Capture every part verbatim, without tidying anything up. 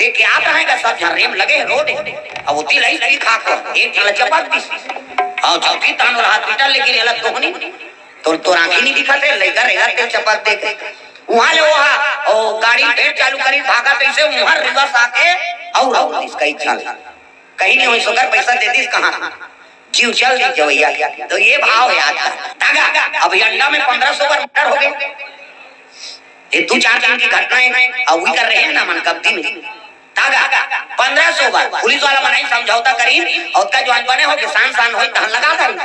देख के आप रहेगा, सब झन रेम लगे हे रोड। अब ओती लइस पी खा को, एक झन ल चपक दिस। अउ चौकी तहन ओला हॉस्पिटल लेके गेला तोहनी। तोर, तोर आँखी नहीं दिखत हे, लइका रहेगा तेल चपक दे के। उहाँ ले ओहा, ओ गाड़ी फेर चालू करी, भागा तइसे उहाँ रिवर्स आके, अउ, अउ इसका इच्छा ले। कहीं नहीं होई, सोकर पैसा दे दिस कहाँ? जीव चल दी जवैया। तो ये भाव हे आज का। तागा, अभी अंडा में पन्द्रह सौ बार मर्डर हो गए। ये दो चार दिन की घटना हे, अउ वही कर रहे हैं ना मन कब दिन। तागा, पन्द्रह सौ बार पुलिस वाला मन आई समझौता करी, अउ ओतका जो आज बने हो, किसान सान हो, तहन लगा दे।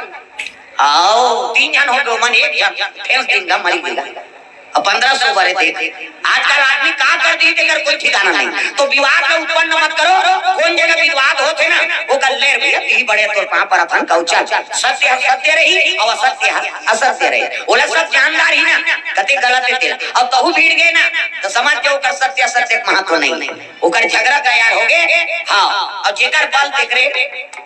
आओ, तीन झन हो गए, मन एक झन, ठेस दिन का मरी गया। अब पन्द्रह सौ बार देख, आजकल आदमी का कर दी, तेकर कोई ठिकाना नहीं। तो विवाद में उत्पन्न मत करो, कौन जगह विवाद होथे ना, वो कर ले भैया, यही बड़े तोर पाँव पर अथन कहूँ चल। सत्य ह सत्य रही, अउ असत्य ह असत्य रही। ओला सब जानदार ही ना, कते गलत हे तेला। अब तहू भीड़ गए ना, तो समझ के ओकर सत्य असत्य के महत्व नहीं। ओकर झगड़ा तैयार हो गए। हाँ, अउ जेकर बल तेकरे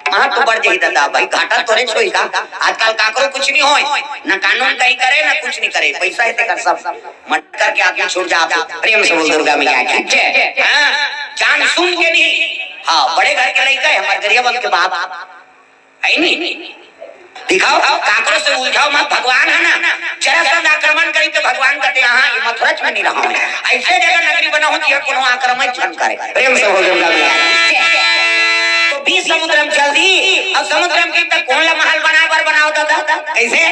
महत्व बढ़ जाही दादा, भाई घाटा तोरे छोई का। आजकल काकरो कुछ नहीं होय, ना कानून कहीं करे, ना कुछ नहीं करे, पैसा हे तेकर सब मट करके आदमी छूट जात हे। प्रेम से बोल दुर्गा मैया की जय। हाँ, जान सुन के नहीं। हाँ, बड़े घर के लइका हे, हमर गरिया बन के बाप। है नहीं? दिखाओ, काकरो से उलझाओ मत, भगवान हे ना, जरा सा आक्रमण करी तो भगवान कहते, "हाँ, ये मथुरच में नहीं रहा मैं।" ऐसे जगह नगरी बना हो, जिहाँ कोनो आक्रमण झन करे। प्रेम से बोल दुर्गा मैया। तो बीच समुद्र में चल दी, अब समुद्र में तक कौन ला महल बना बर बनाओ दादा? कैसे?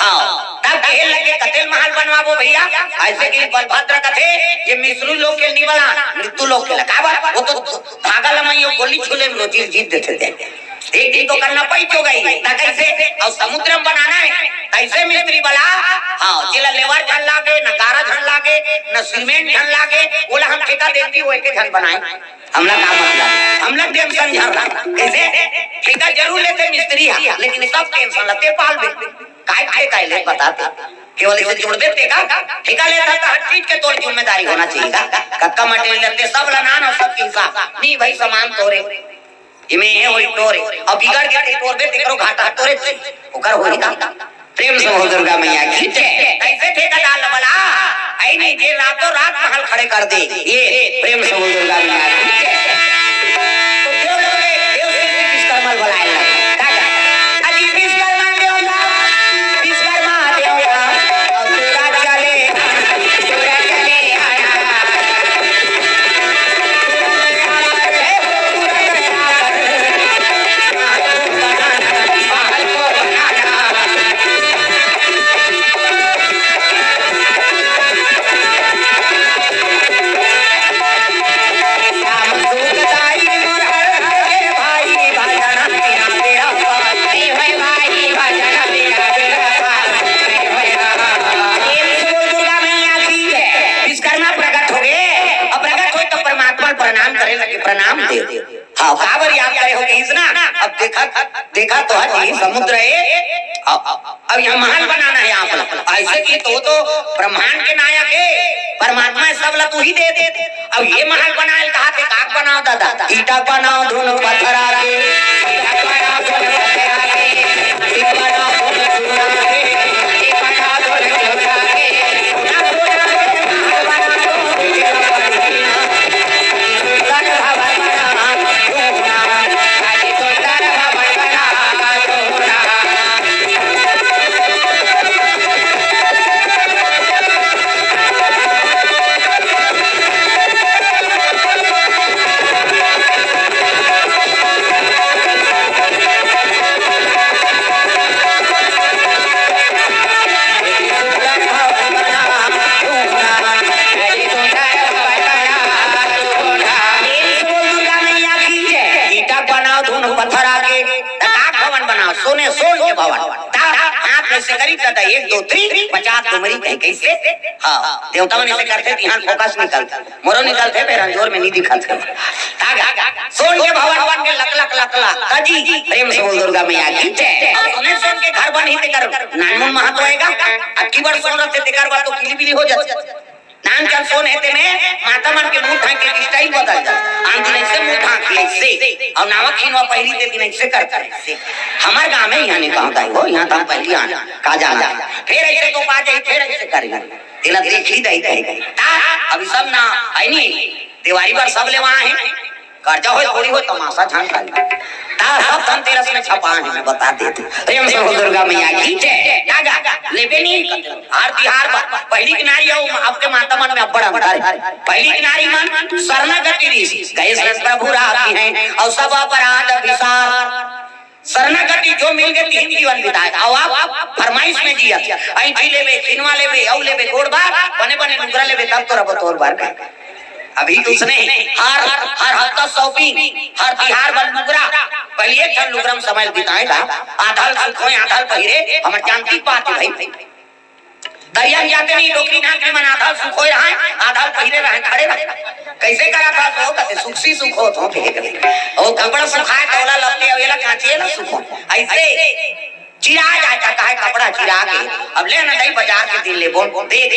हाँ, तब कहे लगे, "कतेल महल बनवाबो भैया?" ऐसे कि बलभद्र कथे, "ये मिश्री लोग के नहीं बना, मृत्यु लोग के लगा बर।" वो तो धागा लमाई, वो गोली छूले में रोजी जीत देते थे। एक दिन तो करना पड़ी तो गई, ना कैसे? अउ समुद्र में बनाना हे, कैसे मिस्त्री बला? हाँ, जेला लेबर झन लागे, न गारा झन लागे, न सीमेंट झन लागे, ओला हम ठेका देती, वो एक झन बनाए। हमला का मतलब? हमला टेंशन झन रहा। कैसे? ठेका जरूर लेते मिस्त्री हा, लेकिन सब टेंशन लते पाल बे। काय ठेका ले बताते? केवल इसे जोड़ देते का? ठेका लेता तो हर चीज के तोर जिम्मेदारी होना चाहिए का? कक्का मटेरियल लेते सब लनान अउ सब के हिसाब। नहीं भाई, सामान तोरे। इमे ये होई टोरे। अब बिगड़ के ते टोर दे, तेकरो घाटा टोरे दे। ओकर होई का? प्रेम से बोल दुर्गा मैया की जय। कैसे ठेकेदार ला बला? आई नहीं, जे रातों रात महल खड़े कर दे। ये प्रेम से बोल दुर्गा मैया की जय। तो देव लोग ने देव से भी विश्वकर्मा ला बलाए ला। का जा? अजी विश्वकर्मा देव ला, विश्वकर्मा देव ला, अब तेरा चले, तेरा चले आया। विश्वकर्मा प्रकट हो गए, अब प्रकट हो तो परमात्मा प्रणाम करे लगे, प्रणाम दे। हाँ, काबर याद करे हो गईस ना? अब देखा, देखा तो हर यही समुद्र है। अब, अब यहाँ महल बनाना है आप लोग। ऐसे की तो, तो ब्रह्मांड के नायक है, परमात्मा है, सब ला तू ही दे दे। अब ये महल बनाए कहा थे, काक बनाओ दादा, ईटा बनाओ दोनों पत्थर आके, ईटा बनाओ दोनों पत्थर आके, ईटा बनाओ दोनों चूना के, ईटा बनाओ दोनों चूना के। ईटा बनाओ दोनों पत्थर आके, त का भवन बनाओ, सोने, सोन के भवन। त हाथ में से करी त एक, दो, तीन, पचास डुमरी कहीं कैसे? हाँ, देवता मन ऐसे करते, ध्यान फोकस निकलता। मोरो निकलथे, फेर अंजोर में नहीं दिखत हे। तागा, सोन के भवन बन के लक, लक, लक, लक। का जी, प्रेम से बोल दुर्गा मैया की जय। अब सोने सोन के घर बनही तेकर नानमुन महत्व होएगा। अक्की बर सोन रथे तेकर बर तो किली बिली हो जाथे। नान कन सोन हे ते में माता मन के मुंह ढांक के स्टाइल बदल जाथे। आन दिन ऐसे मुंह ढांक के ऐसे, अउ नावा खीनवा पहिरी ते दिन ऐसे करता है ऐसे। हमर गांव में यहाँ नहीं कहता है वो, यहाँ तो हम पहली आना, का जाना। फेर ऐसे तो पा जाए, फेर ऐसे करेंगे। तेला देखी दई कहे। ता, अभी सब ना, है नहीं। देवारी बर सब लेवा हे, करजा होय थोड़ी होय, तमाशा झन कर। ता सब धनतेरस में छपा हे, मैं बता देत। प्रेम से बोल दुर्गा मैया की जय। का गा, लेबे नहीं करते। हर तिहार बर पहिली के नारी अउ अब के माता मन में अब्बड़ अंतर हे। पहिली के नारी मन शरणागति रिहिस, गए शरण प्रभु राखिहैं, अउ सब अपराध बिसार। शरणागति जो मिल गे, तिही जीवन बिताए। अउ आप फरमाइश में जियत, ऐंठी लेबे, खिनवा लेबे, अउ लेबे, गोड़ बार, बने बने लुगरा लेबे, तब तोरा बतौर बार का। अभी तो उसने हर, हर हफ्ता shopping, हर तिहार बर लुगरा, पहिली एक ठन लुगरा में समय बिताए गा, आधा ल सुखोए, आधा ल पहिरे, हमर जानती बात हे भाई। दरिया में जाते नहीं, डोकरी नाक में मन आधा ल सुखोए रहय, आधा ल पहिरे रहय, खड़े रहय। कैसे करा था तो? कहते, "सुखसी सुखोत हो फेंक दे।" ओ कपड़ा सुखाए, तौला लत्ते, अउ एला कांचे, एला सुखो। ऐसे चिरा जाए, कहय कपड़ा चिरा के, अब ले ना दई बाजार के दिन लेबो, दे दे।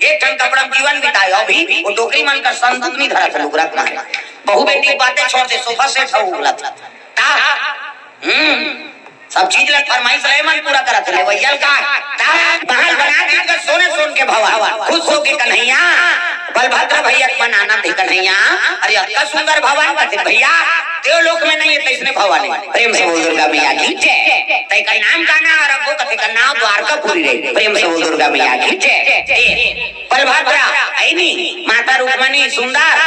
एक ठन कपड़ा में जीवन बिताए, अभी वो डोकरी मन का संदूक नहीं धरा था, लुगरा के मारे। बहू बेटी के बातें छोड़ दे, sofa set हो उगला था। ता, हम्म, सब चीज ला फरमाइश रहे मन पूरा करत हे, लेवइया ल का? ता महल बना दीस गा सोने सोन के भवन, खुश होके कन्हैया, बलभद्र भैया के मन आनंद हे कन्हैया। अरे अतका सुंदर भवन, कहते भैया, देवलोक में नहीं हे तइसने भवन हे। प्रेम से बोल दुर्गा मैया की जय। तैकर नाम का ना, अउ अब्बो कथे का नाम द्वारकापुरी रहे। प्रेम से बोल दुर्गा मैया की जय। बलभद्रा, ऐनी, माता रुक्मणी, सुंदर,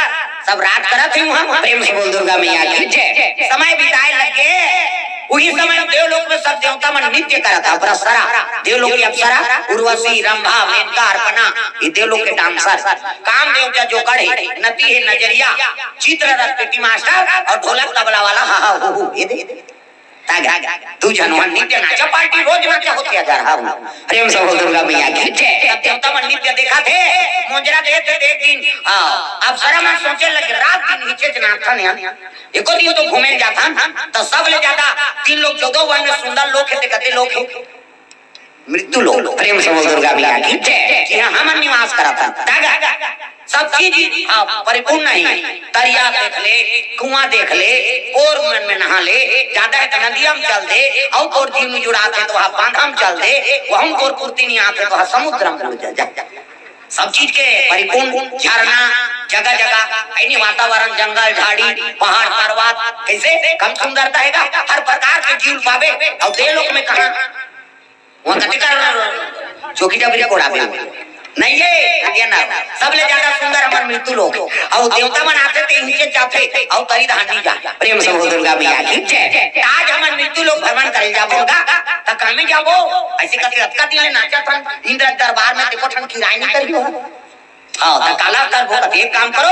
सब राज करत हे उहाँ। प्रेम से बोल दुर्गा मैया की जय। समय बिताए लग गे, उही समय देवलोक में सब देवता मन नृत्य करत हे, अप्सरा, देवलोक की अप्सरा, उर्वशी, रंभा, मेनका, अर्पणा, ये देवलोक के dancer, कामदेव का जोकड़ हे, नती हे नजरिया, चित्ररथ पेटी मास्टर अउ ढोलक तबला वाला हा हा हू हू, ये दे। तागा, दू झन वहाँ नृत्य नाचा party, रोज नाचा होथे हजार, हाँ। प्रेम से बोल दुर्गा मैया की जय। सब देवता मन नृत्य देखत हे, मोजरा देत हे, एक दिन, हाँ, अप्सरा मन सोचे लगे, रात दिन हिचेच नाचथन यार, एको दिन तो घूमे जाथन, तो सब ले ज्यादा तीन लोक चौदह वन में सुंदर लोक हे, ते कते लोक हे? मृत्यु लोक। प्रेम से बोल दुर्गा मैया की जय। जिहाँ हमन निवास करत हन। तागा, सब चीज, हाँ, परिपूर्ण हे। तरिया देख ले, कुआं देख ले, बोर मन में नहा ले, ज्यादा हे त नदिया में चल दे, अउ तोर जीव में जुड़ात हे त वहाँ बांधा में चल दे, वहाँ तोर पूर्ति नहीं आत हे त वहाँ समुद्र में डूब जा, जा। सब चीज के परिपूर्ण झरना, जगह जगह, ऐनी वातावरण, जंगल, झाड़ी, पहाड़, पर्वत, कैसे कम सुंदरता हे गा? हर प्रकार के जीव पाबे, अउ देवलोक में कहाँ? वहाँ कते कर चौकी जबरी कोड़ाबे। नहीं हे, अज्ञान ना। सब ले ज्यादा सुंदर हमर मृत्यु लोक हे। अउ देवता मन आथे ते इनके जाथे, अउ तरी धान नहीं जा। प्रेम से बोल दुर्गा मैया की जय। त आज हमन मृत्यु लोक भ्रमण करे जाबो गा, त कामे जाबो? ऐसे कथे अतका दिन ले नाचत हन, इंद्र दरबार में ते एको ठन किराय नहीं करियो। हाँ, त काला करबो, कथे एक काम करो,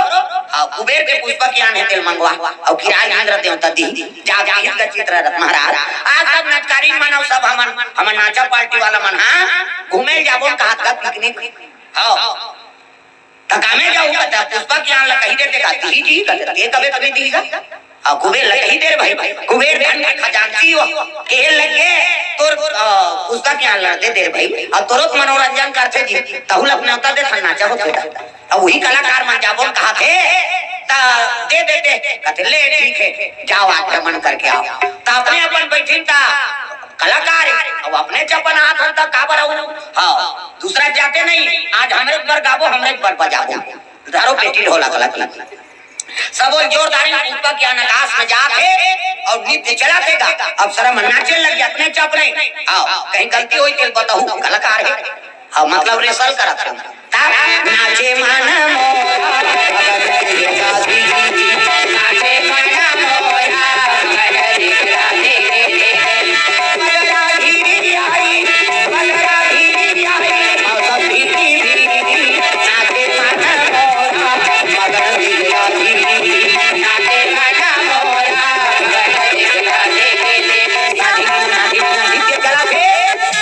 हाँ, कुबेर के पुष्पक यान हे तेल मंगवा, अउ किराय इंद्र देवता दी, जा, जा, इनका चित्ररथ महाराज, आज सब नचकारी मन अउ सब हमन, हमन नाचा party वाला मन, हाँ, घूमे जाबो न कहत का picnic, हाँ, त कामे जाहू कहत, पुष्पक यान ला कही देते का, दी जी, कहत, ते कबे कबे दी गा? अउ कुबेर ल कही दे रे भाई, कुबेर धन के खजांची हो, केहे लग गे, तोर, अ, पुस्तक यहाँ लड़ दे दे रे भाई, अउ तोरो त मनोरंजन करथे जी, तहू ल अपने उतर दे, थन नाचा होथे त। अउ उही कलाकार मन जाबो न कहाथे, त दे देते, कहते, "ले, ठीक हे, जाओ, आक्रमण करके आओ।" त अपने अपन बैठिन त कलाकार हे, अउ अपने चपन हाथ हन त काबर अउ, हाँ, दूसरा जाते नहीं, आज हमरे बर गाबो, हमरे बर बजाबो। धरो बेटी ढोलक लगी। सब ओल जोरदारी पुष्पक यान आकाश में जात हे अउ नृत्य चलत हे गा। अप्सरा मन नाचे लगी अपने चपने। आओ, कहीं गलती होई तेल बताहू, कलाकार हे। हाँ, मतलब rehearsal करत हे। ता नाचे मन मोरा, नाचे मन मोरा, नृत्य चलत हे,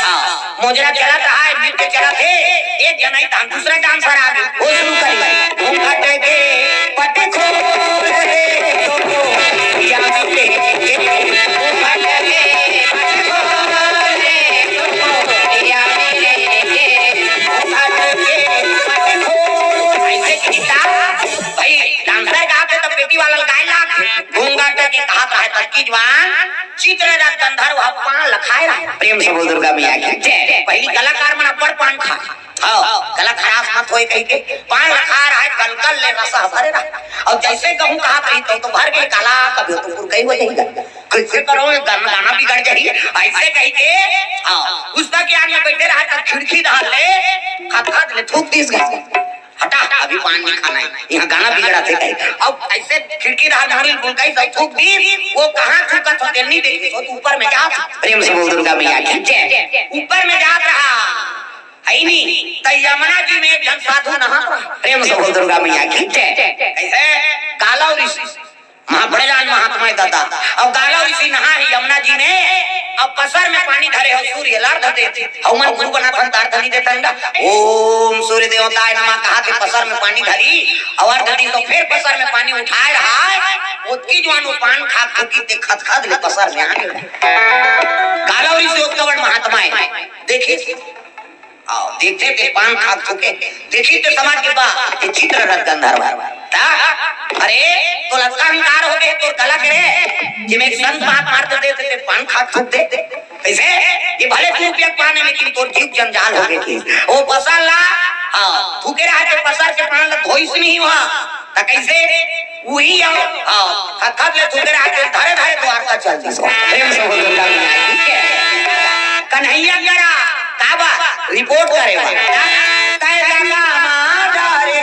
हाँ, मोजरा चलत हे, नृत्य चलत हे। एक जन आई, तहाँ दूसरा dancer आ गे, वो शुरू करी। घूंघट के पट खोल रे, तो या मिले के। घूंघट के पट खोल रे, तो या मिले के। घूंघट के पट खोल। ऐसे गीता, भाई, dancer गाथे त पेटी वाला गाए लाग। घूंघट के कहा, कहा त की जवान, चित्ररथ गंधर्व पान खाए रहा। प्रेम से बोल दुर्गा मैया की जय। पहली कलाकार मन अब्बड़ पान खा, हाँ, गला खराब मत होए कहिके पान रखा रहा है, गल गल ले रसा भरे रहा। अउ जैसे कहूँ कहा कही तो, तो भर के काला कभी तो पुरकई हो जाएगा। कैसे करो ये गाना, गाना बिगड़ जाही, ऐसे कहिके, हाँ, उसका क्या में बैठे रहा था, खिड़की डाल ले, खत खत ले थूक दीस गा। हटा, अभी पान नहीं खाना है, यहाँ गाना बिगड़ा थे कहीं। अब ऐसे खिड़की डाल मुड़ी बुलकाई सब थूक दी, वो कहाँ थूका था, तेल नहीं देखी, तो ऊपर में जा। प्रेम से बोल दुर्गा मैया की जय। ऊपर में जात रहा, है नी, त यमुना जी में एक झन साधु नहात रहा। प्रेम से बोल दुर्गा मैया की जय। कैसे? गालव ऋषि, महा-, बड़े जान महात्मा है दादा। अब गालव ऋषि नहा है यमुना जी में, अब पसर में पानी धरे हो, सूर्य ल अर्घ देथे। हउ मन गुरु बनाथन त अर्घ नहीं देथन गा। ओम सूर्य देवताय नमः कहा के पसर में पानी धरी, अउ अर्घ दी तो फिर पसर में पानी उठाए रहा है। ओतकी जुवार वो पान खा थूकी ते खत खत ले पसर में आने लगा। गालव ऋषि ओतका बड़ महात्मा है। देखिस, आओ, देखथे ते पान खात थूके, देखिस ते समझ गे बा, ये चित्ररथ गंधर्व हे। ता, अरे, तोला अतका अहंकार हो गे, तोर कला के रे, जे में एक संत महात्मा अर्घ देथे ते पान खात थूक दे। कैसे? ये भले तू रुपया पाने, लेकिन तोर जीव जंजाल हो गे कि। वो पसर ला, हाँ, थूके रहा ते पसर के पान ला धोइस नहीं हुआ। त कैसे? उही आओ, हाँ, खत खत ले थूके रहा ते धरे धरे द्वारका चल दिस। प्रेम से बोल दुर्गा मैया की जय। कन्हैया करा, का बा? रिपोर्ट करे बा। तय जगह माँ जा रे,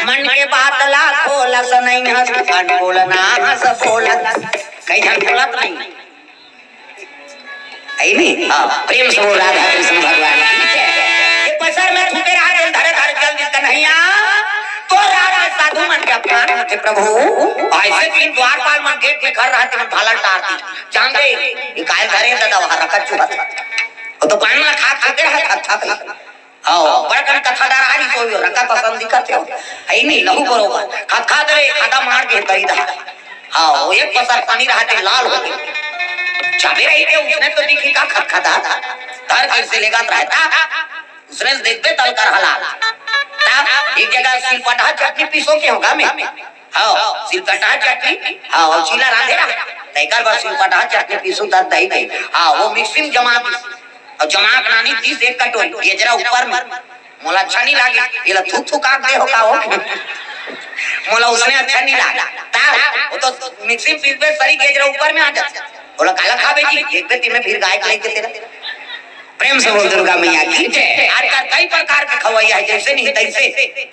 मन के बात ला खोलस नहीं हस, अनमोल ना हस बोलत। कई झन बोलत नहीं। है नी? हाँ, प्रेम से बोल राधा कृष्ण भगवान की जय। ये पसर में थूके रहा, जल धरे धरे चल दिस कन्हैया। तो रात में साधु मन के अपमान होथे प्रभु। ऐसे दिन द्वारपाल मन गेट में खड़े रहते, मन भाला टार दी। जान दे, ये काहे धरे दादा वहाँ रखत चुहत। वो तो पान ला खा खा के रहा, खा खा के। हाँ, बड़ कन कथा डरा रही तो यो रका पसंद दिखत हो। है नी, लहू बरोबर। खत खा दे, खाता मार के दई दा। हाँ, वो एक पसर पानी रहा ते लाल हो गए। चाबे रही थे, उसने तो दिखी का खत खाता। धर कैसे लेगा रहता। उसने देखते तल कर हला। तब एक जगह सिलपटहा चटनी पीसो के होगा मैं। हाँ, सिलपटहा चटनी। हाँ, वो चीला रांधे रहा। तैकर बार सिलपटहा चटनी पीसू तब दही गई। हाँ, वो मिक्सी में जमा दी। अउ जमा के नानी दीस एक कटोरी, गेजरा ऊपर में। मोला अच्छा नहीं लागे, एला थूक थूक आग दे हो का हो। मोला उसने अच्छा नहीं लागे। ता, वो तो मिक्सी में पीसबे, सरी गेजरा ऊपर में आ जाथे। बोला, "काला खाबे जी?" एक बेटी में फिर गाय के लेके तेरा। प्रेम से बोल दुर्गा मैया की जय। आजकल कई प्रकार के खवैया है, जैसे नहीं तैसे।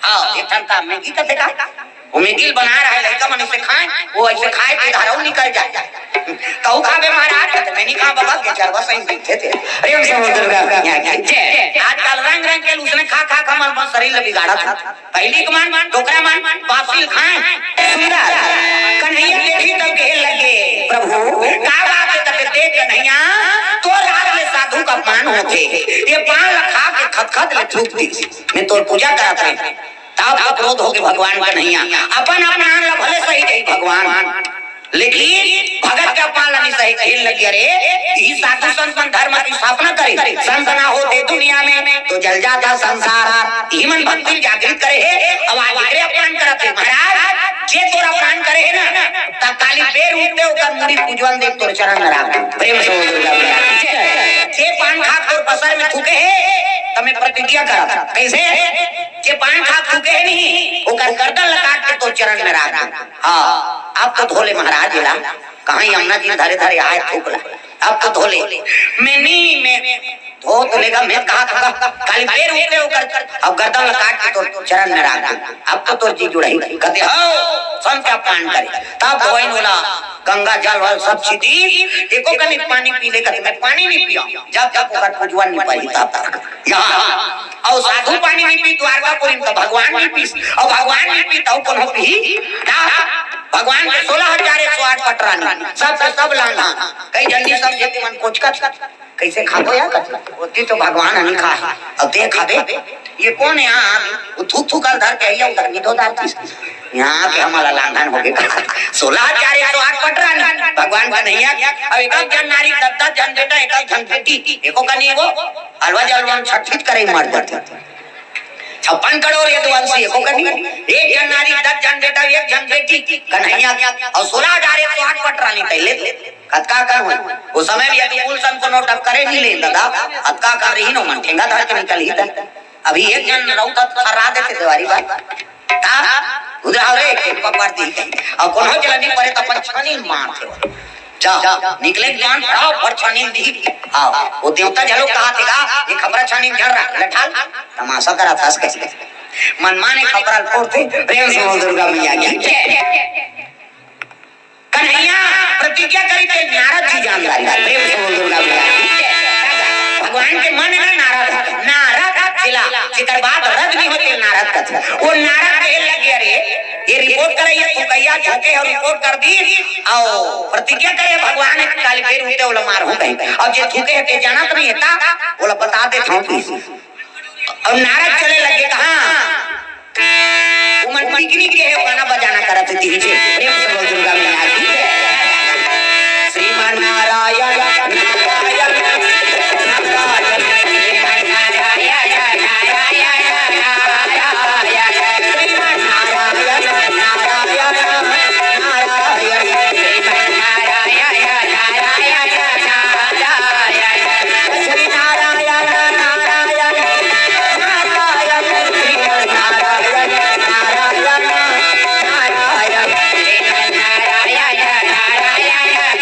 हाँ, एक ठन का मैगी का देखा? वो मैगी ल बना रहा है, लड़का मन इसे खाए, वो ऐसे खाए तो धारा निकल जाए। कहू खाबे महाराज, तो मैं नहीं खा बाबा, के चरवा सही दिखते थे। प्रेम से बोल दुर्गा मैया की जय। आजकल रंग रंग के उसने खा खा खा मन अपन शरीर ल बिगाड़ा था। पहली के मन, डोकरा मन, बासी ल खाए। सुंदर कन्हैया देखी तब कहे लगे, "प्रभु, का बात है?" तब देख कन्हैया, "तो रात में साधु का पान होथे, ये पान ल खा के खत खत ले थूक दी, मैं तोर पूजा करत रहे।" तब तो क्रोध होके भगवान कन्हैया अपन अपमान ला भले सही जाही भगवान, लेकिन भगत के अपमान ला नहीं सही। कहे लगी, "अरे, यही साधु संत मन धर्म की स्थापना करे, संत ना होते दुनिया में तो जल जाता संसार।" यही मन भक्ति जागृत करे है। अब आज एकरे अपमान करत है महाराज, जे तोर अपमान करे है ना, तब काली बेर उठते ओकर मुड़ी पूजवन दे, तोर चरण में राख दे। प्रेम से बोल दुर्गा मैया की जय। जे पान खा तोर पसर में थूके है, तब मैं प्रतिज्ञा करत, कैसे? जे पान खा थूके हे नहीं, ओकर गर्दन ला काट के तोर चरण में राख दे। हाँ, अब तो धोले महाराज ला, कहाँ यमुना जी धरे धरे आए थूक ला, अब तो धोले। मैं नहीं, मैं धो तो लेगा, मैं कहा था, काली बेर उठे होकर, अब गर्दन ला काट के तोर चरण में राख दे। अब तो तोर जी जुड़ही, कहते हो, संत अपमान करे। तब धोइन ओला गंगा जल वल सब छिटी, एको कनिक पानी पी ले, कहते, मैं पानी नहीं पिया, जब तक ओकर पुजवन नहीं पाई, तब तक। यहाँ, और साधु पानी नहीं पी, द्वारकापुरी में तो भगवान नहीं पीस, और भगवान नहीं पी, तो कोनो पी, ना, भगवान के सोलह हजार एक सौ आठ पटरानी, सब के सब लाना, कई जल्दी सब जेती मन कोचकत, कैसे खाबो यार? ओती तो भगवान ह नहीं खा, अब ते खाबे? ये कौन है यहाँ? वो थूक थूक कर धर के आइया, उधर नहीं धो डालती। यहाँ के हमारा लांघन हो गया। सोलह हजार एक सौ आठ पटरानी, भगवान का नहीं है। अब एक एक जन नारी, दस दस जन बेटा, एक एक जन बेटी, एको का नहीं वो, अलवा जलवा में छटफिट करे मर जाते। छप्पन करोड़ यदुवंशी एको का नहीं, एक जन नारी, दस जन बेटा, एक जन बेटी, कन्हैया, और सोलह हजार एक सौ आठ पटरानी तैले। कतका कन होई? वो समय भी यदि कुल सन को नोट अब करे नहीं ले दादा, अतका कन रही नो मन ठेंगा धर के निकल ही था। अभी एक जन रहू था, थर्रा देते देवारी बात। ता उधर आओ रे, के पकड़ दी। और कोनो चला नहीं पड़े तो अपन छानी मार थे। जा, निकले जान, आओ, पर छानी दी। आओ, वो देवता जलो कहा थे का, ये खपरा छानी झर रहा, लठाल, तमाशा करा था इसके। मन माने खपरा फोड़ थे, प्रेम से बोल दुर्गा मैया की जय। कन्हैया प्रतिज्ञा करी थे नारद जी जानकारी। प्रेम से बोल दुर्गा मैया की जय। भगवान के मन में नारद है। नारद जिला, जेकर बाद रद नहीं होते नारद का। वो नारद कहे लगे, "अरे, ये रिपोर्ट कराइए, तू कहिया झोंके और रिपोर्ट कर दी, और प्रतिज्ञा करे भगवान काली बेर उठे ओला मार हो कहीं। और जे थूके है, ते जानत नहीं है ता, ओला बता दे था।" और नारद चले लगे, कहा, उमन पिकनिक के है, गाना बजाना करत थी जी। प्रेम से बोल दुर्गा मैया की जय। श्रीमान नारायण, नारायण, नारायण, श्रीमान नारायण, नारायण, नारायण, श्रीमान नारायण, नारायण, नारायण, श्रीमान नारायण, नारायण, नारायण, श्री नारायण, नारायण, नारायण, श्री नारायण, नारायण, नारायण, श्री नारायण, नारायण,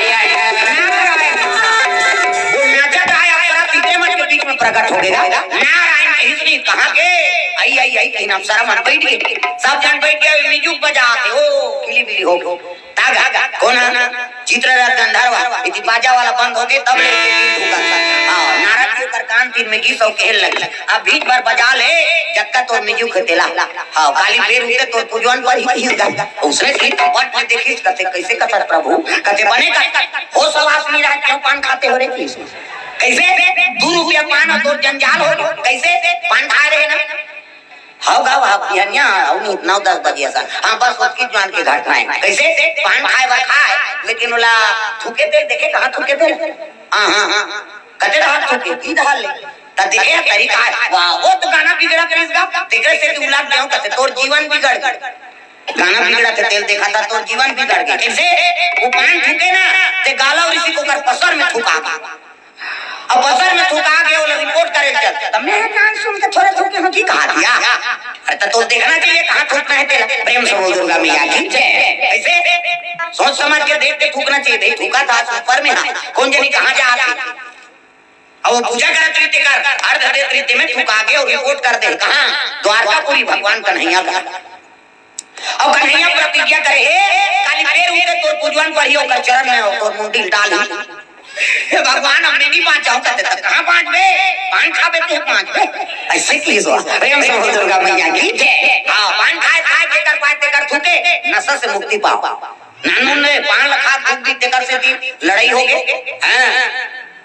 नारायण, नारायण। वो नाचत आय अप्सरा पीछे मन के बीच में प्रकट हो गया। नारायण कहिस नहीं, कहाँ के? आई, आई, आई, कहीं अप्सरा मन बैठ गए। सब जन बैठ गए, म्यूजिक बजाते, ओ, किली बिली हो गए। तागा, कोन ह? चित्ररथ गंधर्व। इति बाजा वाला बंद हो गए, तब ले के तीन ठुका था। हाँ, नारद जी ओकर कान तीर में गिस अउ कहे लगे, "अब भीज भर बजा ले, जतका तोर म्यूजिक है तेला।" हाँ, काली बेर उठे तोर पुजवन पर ही कहिस गा। उसने ठीक कपट में देखिस, कहते, "कैसे कहता प्रभु?" कहते, "बने का होश हवास नहीं रहा, क्यों पान खाते हो रे कृष्ण?" कैसे? दू रुपया पान और तोर जंजाल हो, कैसे? पान खाए रहे ना। हव गा, हव बिहनिया, हव नी, नौ दस बजे असन। हाँ, बस ओतकी जुआन के घटना है। कैसे? पान खाए बर खाए, लेकिन ओला थूके दे, देखे कहाँ थूके दे? हाँ, हाँ, हाँ। कते डहर थूके, की डहर ले? त देखे ह तरीका है। वाह, वो तो गाना बिगड़ा करिस गा, तेकरे से तू लग गया, कहते तोर जीवन बिगड़ गया। गाना बिगड़ा थे, तेल देखा था, तोर जीवन बिगड़ गया। कैसे? वो पान थूके ना, ते गाला और इसी को कर पसर में थूका। अब बजर में थूका गया, वो लोग रिपोर्ट करे चल। तब मैं कान सुन के थोड़े थूके हो, की कहा दिया? अरे, तो, तो देखना चाहिए, कहाँ थूकना है तेरा। प्रेम से बोल दुर्गा मैया की जय। ऐसे सोच समझ के देख के थूकना चाहिए। भाई, थूका था, ऊपर में, हाँ, कौन जनी कहाँ जा आती? अब वो पूजा करत रही तेकर, अर्ध देत रही ते में थूका गया और रिपोर्ट कर दे। कहाँ? द्वारकापुरी भगवान कन्हैया का। अब कन्हैया प्रतिज्ञा करे, "हे, काली बेर उठे तोर पुजवन पर ही ओकर चरण में हो, तोर मुंडी डाल ही।" "हे भगवान, अब मैं नहीं बाँचहूँ," कहते, "तब कहाँ बाँचबे? पान खाबे ते बाँचबे।" ऐसे की सो, प्रेम से बोल दुर्गा मैया की जय। हाँ, पान खाए, खाए, जेकर पाए, तेकर थूके, नशा से मुक्ति पाओ। नानू ने पान लखा थूक दी, तेकर से दी, लड़ाई हो गई। हाँ,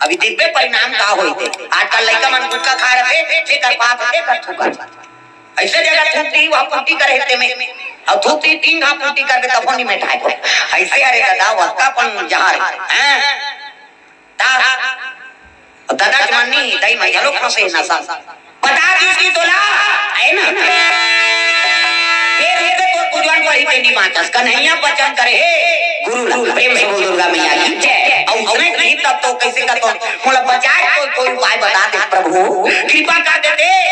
अभी देखबे परिणाम का होई थे। आजकल लइका मन गुटखा खा रहे, जेकर पाप, तेकर थूका। ऐसे जगह थूक दी, वहाँ पुट्टी करे ते में। और थूक दी, तीन घाव पुट्टी करबे, तब नहीं मिटाए को। ऐसे, अरे दादा, वक्का अपन जहाँ रहे। हैं? ता? और दादा जवानी, दाई मैं झलो फंसे ना सा। बता दी इसकी तोला, है ना? ये रूप तो पूजवन पर ही तेरी बाँचस। कन्हैया बचन करे, हे गुरु ला। प्रेम से बोल दुर्गा मैया की जय। और उसने कही तब तो कैसे का तो, मोला बचाए तो कोई उपाय बता दे प्रभु, कृपा कर देते।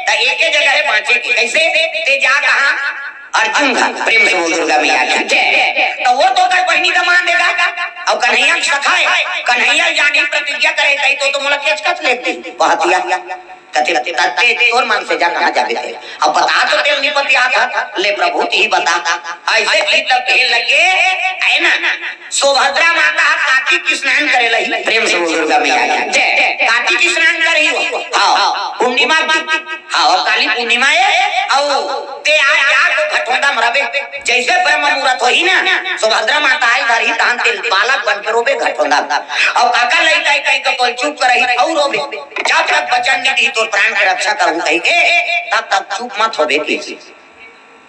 त एके जगह है बाँचे के। कैसे? ते जा कहाँ? अर्जुन घर, प्रेम से बोल दुर्गा मैया की जय। त वो तो ओकर बहिनी का मान देगा, अउ कन्हैया के सखा हे, कन्हैया जानी प्रतिज्ञा करे, कही तो, तो मोला केचकच लेती, बहतिया। कथे, "तते तोर मन से जा, कहाँ जाबे ते? अब बता तो तेल निपति आता, ले प्रभु ही बता।" ऐसे की तब कहे लगे, है ना? सुभद्रा माता ह कार्तिक स्नान करे लही, प्रेम से बोल दुर्गा मैया की जय। कार्तिक स्नान करही वो, हाँ, पूर्णिमा की, हाँ, काली पूर्णिमा हे, अउ ते आ जा तो घटोंदा म रबे, जैसे ब्रह्म मुहूर्त होही ना, सुभद्रा माता आए घर ही तहन तेल बालक बन के रोबे घटोंदा, अउ काका लइका कही को तोल चुप करही अउ रोबे, जब तक वचन नहीं दी तो प्राण के रक्षा करूँ कही के, तब तक चुप मत होबे की।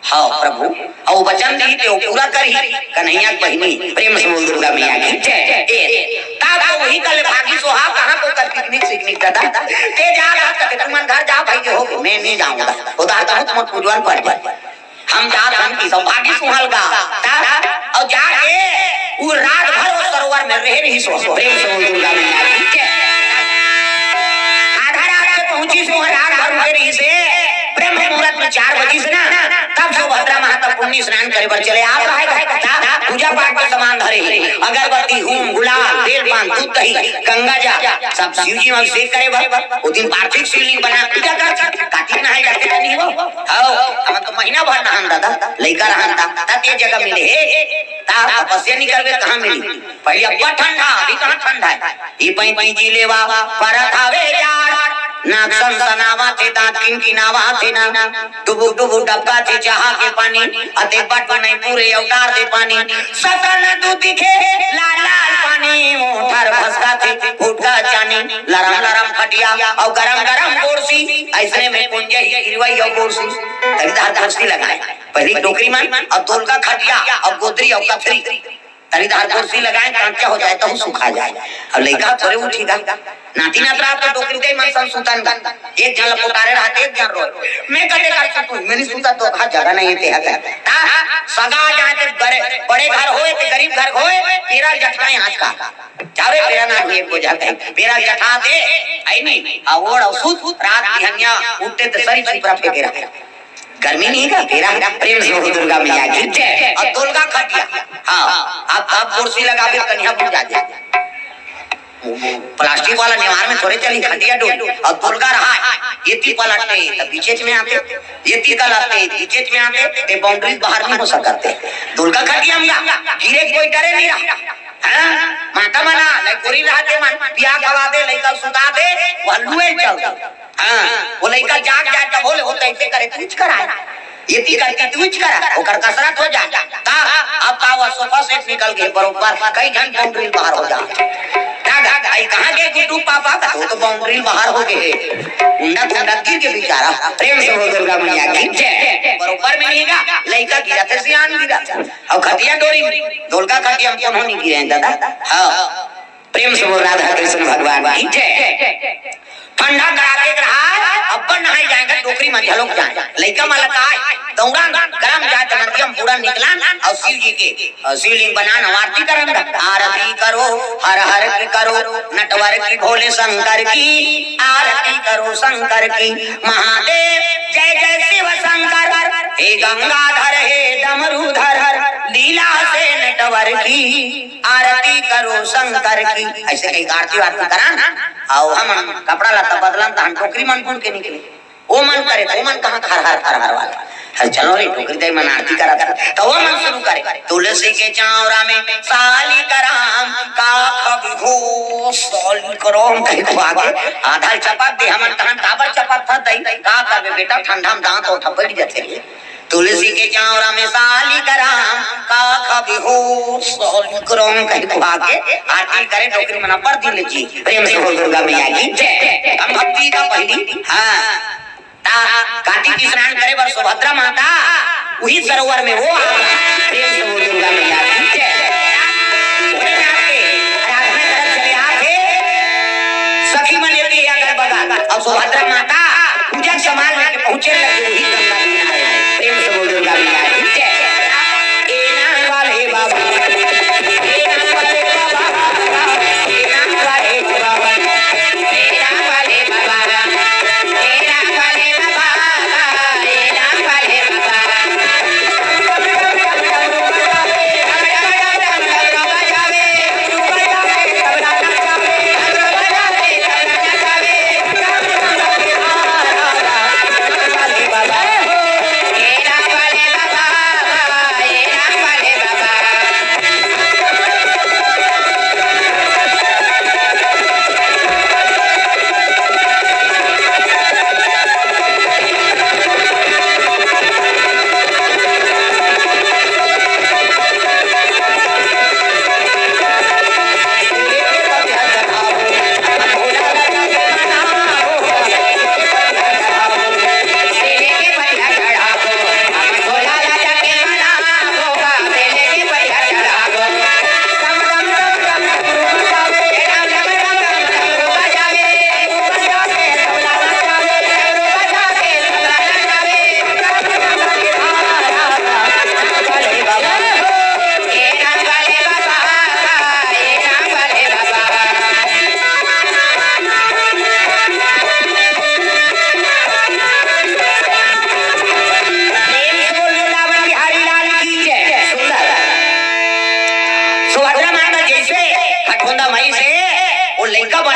हाँ प्रभु, अउ वचन दी ते वो पूरा करही। कन्हैया के बहिनी, प्रेम से बोल दुर्गा मैया की जय। ए, तब तो वही कल भागी सोहा, कहाँ को कर पिकनिक सिकनिक दादा, ते जा रहा कते तुमन घर जा भाई के हो, मैं नहीं जाऊंगा, उधार तो तुम पूजवन पड़ जाए, हम जात हन कि सब भागी सुहाल गा, तब, अउ जाके वो रात भर वो सरोवर में रहे रही सो, प्रेम से बोल दुर्गा मैया की जय। आधा रात के पहुंची सो, रात भर रुके रही से, ब्रह्म मुहूर्त में चार बजी से ना, तब सुभद्रा माता पुण्य स्नान करे बर चले आप रहे, तब पूजा पाठ के सामान धरे ही, अगरबत्ती, हूम, गुलाल, बेल पान, दूध, दही, गंगा जल, सब शिव जी में अभिषेक करे बर। वो दिन पार्थिव शिवलिंग बना पूजा कर, कार्तिक नहाए जाते नहीं वो। हाँ, हम तो महीना भर नहान दादा, लइका रहन ता, तब ये जगह मिले हे, तब तपस्या नहीं करबे, कहाँ मिली? पहले अब्बड़ ठंडा, अभी कहाँ ठंडा हे? ये पैंती जी लेवा, परत हवे जाड़, नाक सनसनावा थे, दांत किनकिनावा थे ना, डुबुक डुबुक डबका थे चाहा के पानी, अते बट नहीं पूरे अवतार दे पानी, सकन दू दिखे लाल लाल पानी, मोठर भसका थे फुटका चानी, लरम लरम खटिया अउ गरम गरम गोरसी, ऐसने में कुंजे ही गिरवई अउ गोरसी, तभी धार गोरसी लगाए। पहले डोकरी मन अउ दोलगा खटिया अउ गोदरी अउ कथरी, तरी धार गोरसी लगाए, कांचा हो जाए, तहु सुखा जाए। अब लइका थोरे उठी गा। नाती नातरा तो डोकरी दे मन सन सुतन गा। एक झन ल पोटारे रहत, एक झन रोए। मैं कते कर सुतू, मैं नहीं सुता तो कहा जगह नहीं ते हक। ता सगा जाए ते बड़े, बड़े घर होए ते गरीब घर होए, पेरा जठाए आज का। जावे पेरा ना हुए को जाते। पेरा जठा दे, आई नहीं। आ ओढ़ अउ सुत, रात बिहनिया उठते ते सरी सुपरा फेंके रहे। गर्मी नहीं का, तेरा प्रेम से बोल दुर्गा मैया की जय। अउ दोलगा खटिया, हाँ, अब, अब कुर्सी लगाबे कनिहा बुझा दे। प्लास्टिक वाला नेवार में थोरे चली खटिया डोल, अउ दोलगा रहा, ये ती पलटते, तब बीचे में आते, ये ती कलाते, बीचे में आते, ते बाउंड्री बाहर नहीं हो सकते। दोलगा खटिया में गिरे कोई डरे नहीं रहा। हाँ? माता मना, लइकोरी रहा दे मन, पिया खवा दे, लइका सुता दे, वो लुए चल दे। हाँ, वो लइका जाग जाए तब बोले, "वो तो ऐसे करे, तू कुछ करा।" ये ती करके तू कुछ करा, ओकर कसरत हो जाए। ता, अब का हुआ, सोफा सेट निकल गए बरोबर, कई झन बाउंड्री बाहर हो जा। ता, ता, आई कहाँ गए गुड्डू पापा? का तो, तो बाउंड्री बाहर हो गए। उंडा, उंडा गिर के बेचारा। प्रेम से बोल दुर्गा मैया की जय। बरोबर में नहीं गा, लइका गिरा थे, सियान गिरा थे। अउ खटिया डोरी, दोलगा खटिया में कोनो नहीं गिरे हैं दादा। हाँ। प्रेम से बोल राधा कृष्ण भगवान की जय। ठंडा कड़ाके के रहा, अब्बड़ नहाए जाएगा, डोकरी मन झलक जाए। लइका मन ल काय, दौड़न, गरम जाए त नदिया में बूड़न निकलन, अउ शिव जी के, अउ शिवलिंग बनान, अउ आरती करन। आरती करो, हर हर की करो, नटवर की भोले शंकर की, आरती करो शंकर की, महादेव जय जय शिव शंकर, हे गंगाधर, हे डमरूधर, लीला से नटवर की। आरती करो शंकर की। ऐसे कही आरती वारती करा ना, अउ हम कपड़ा लत्ता बदलन, त हम डोकरी मन बूड़ के निकले। ओ मन करे, ओ मन कहाँ खरहर खरहर वाला। अरे चलो रे, डोकरी दाई मन आरती करत हे। त ओ मन शुरू करे, "तुलसी के चौरा में साली कराम, का खबी हो साली कराम," कही को आगे, आधा चपक दे, हमन कहन, "काबर चपक था दाई?" "का करबे बेटा, ठंडा में दांत ओठा बैठ जाथे रे।" तुलसी के चौरा में साली कराम, का खबी हो साली कराम कही खुआ के आरती करे, डोकरी मन अब्बड़ दिल जी। प्रेम से बोल दुर्गा मैया की जय। हम भक्ति का पहली, हाँ, ता कार्तिक स्नान करे बर सुभद्रा माता उही सरोवर में वो आ। प्रेम से बोल दुर्गा मैया की जय। भोलेनाथ के आराधना करत चले आथे। सखी मन एती अगल बगल। अब सुभद्रा माता पूजा के सामान लेके पहुंचे लगे वही गंगा किनारे। प्रेम से बोल दुर्गा मैया की जय। ए नाम वाले बाबा, ए नाम वाले बाबा, ए नाम वाले बाबा, ए नाम वाले बाबा, ए नाम वाले बाबा, ए नाम वाले बाबा।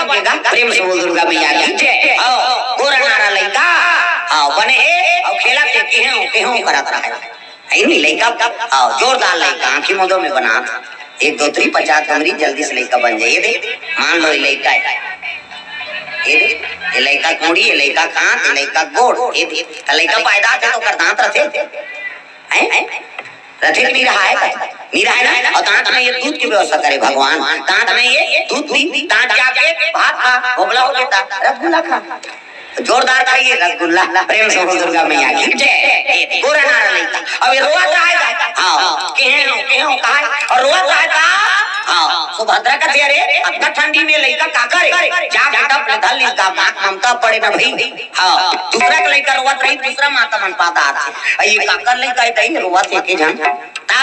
प्रेम से बोल दुर्गा मैया की जय। हाँ, गोरा नारा लइका, हाँ, बने हे, अउ खेलत हे, केहेंव, केहेंव करत रहय। हे नी लइका, हाँ, जोरदार लइका, आँखी मूँदो में बनात। एक दो तीन पचास उमरी, जल्दी से लइका बन जाय। ये दे, मान लो, ये लइका हे। ये दे, ये लइका के मुड़ी, ये लइका के हाथ, ये लइका के गोड़, ये दे। त लइका पैदा होथे त ओकर दाँत रथे। हैं? रथे कि नहीं रहय? नहीं रहय ना? अउ दाँत में ये दूध के व्यवस्था करे भगवान। दाँत में ये दूध दी, दाँत जाके भात खा, भोगला हो जाता, रसगुल्ला खा। जोरदार खाइए रसगुल्ला। प्रेम से बोल दुर्गा मैया की जय। गोरा नारा लइका। अब ये रोवत रहय। हाँ। केहेंव, केहेंव कहय। अउ रोवत रहय। हाँ। सुभद्रा कथे, अरे, अतना ठंडी में लइका का करे? जा बेटा, अपने धर लीस गा, माँ के ममता पड़े ना भई। हाँ, दूसरा के लइका रोवत रही, दूसरा माता मन पादा आथे। अ, ये काकर लइका हे, दाई रोवत हे के झन। ता,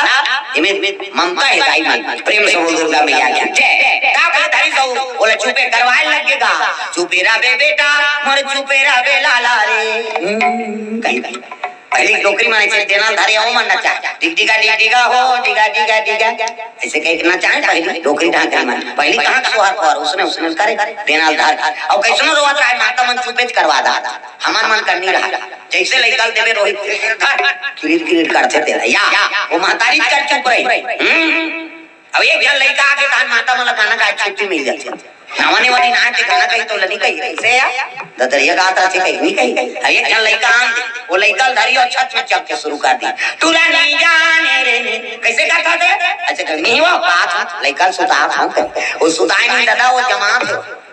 एमे ममता हे दाई मन। प्रेम से बोल दुर्गा मैया की जय। ता का धरी सो, ओला चुपे करवाय लगे गा। चुपे रह बे बेटा, मोर चुपे रह बे लाला रे। हम्म, कहीं, कहीं। पहिली डोकरी मन अइसे देना धरे हो मन नचा। डिग डिगा, डिग डिगा हो, डिगा, डिगा, डिगा। अइसे कहिके नचाय पहिली डोकरी ढांकरी मन। पहिली कहाँ के सोहर फोहर, उसने, उसने करे, देना धर। अउ कइसनो रोवत रहय, माता मन चुपेच करवा दा। हमर मन करनी रहय। जइसे लइका ल देबे रोहित, धर, किरिर किरिर करथे तेला। या, वो महतारी कर चुप रही। हम्म। अब एक झन लइका आगे तहन माता मन ल गाना गाय छुट्टी मिल जाथे। नवा नेवा दिन आय ते गाना कही त ओला नहीं कही। कइसे या? ददरिया गात रथे कही, नहीं कही। अब एक झन लइका आन दे, वो लइका ल धरी अउ छत में चढ़ के शुरू कर दी। तुला नहीं जाने रे नहीं। कइसे गात हे? अच्छा, कही, नहीं वो बात, लइका ल सुतात हँव कही। वो सुताय नहीं दादा, वो जमात हे।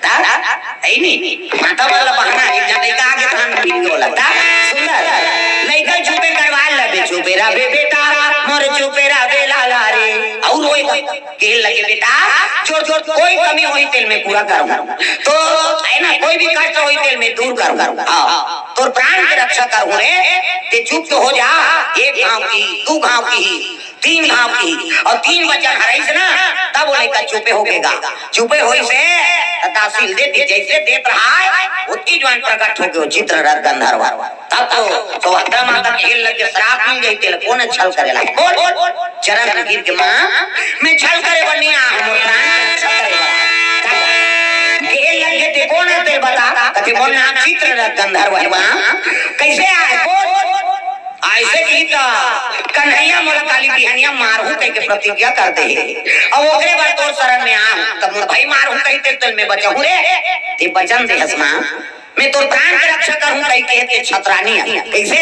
ता? हे नहीं? माता मन ल बहाना, एक झन लइका आगे तहन मिल ओला। ता? सुंदर। लइका चुपे करवा लबे, चुपे रह बे बेटा, मोर चुपे रह बे लाला रे। अउ रोय गा। केहे लगे बेटा, जो, जो कोई कमी होही तेला मैं पूरा करहूँ। तो हे ना, कोई भी कष्ट होही तेला मैं दूर करहूँ। हाँ। तोर प्राण के रक्षा करहूँ रे, ते चुप तो हो जा। एक घाँव की, दू घाँव की, तीन घाँव की, अउ तीन बचन हरइस ना, तब वो लइका चुपे होगे गा। चुपे होइस हे, त तहसील दे दी, जइसे देत रहय, ओतकी जुवार प्रकट होगे वो चित्ररथ गंधर्व। तब तो सुभद्रा माता कहे लगे, श्राप मिल जाही तेला, कोन छल करे ला? बोल, बोल, बोल। चरण में गिर के माँ, मैं छल करे बर नहीं आय हँव, मोर प्राण के रक्षा करे बर। कहे लगे, ते कोन हस तेला बता? कथे, मोर नाम चित्ररथ गंधर्व हे माँ। कइसे आय? बोल, बोल, बोल। अइसे कही त कन्हैया मोला काली बिहनिया मारहूँ कहिके प्रतिज्ञा कर दे हे। अउ ओकरे बर तोर शरण में आय हँव, त मोर भाई मारहूँ कहिथे तेला मैं बचाहूँ रे। ते बचन दे हस माँ, मैं तोर प्राण के रक्षा करहूँ कहिके ते छतरानी हे। कइसे?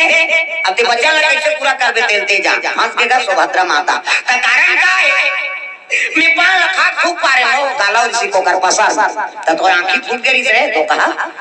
अब ते बचन ला कइसे पूरा करबे तेला ते जान। हँस के गा सुभद्रा माता। त कारण का हे? मैं पान ला खा के थूक पारेंव, काला ऋषि के ओकर पसंद। त तोर आँखी फूट गे रिहिस रे, तो कहा,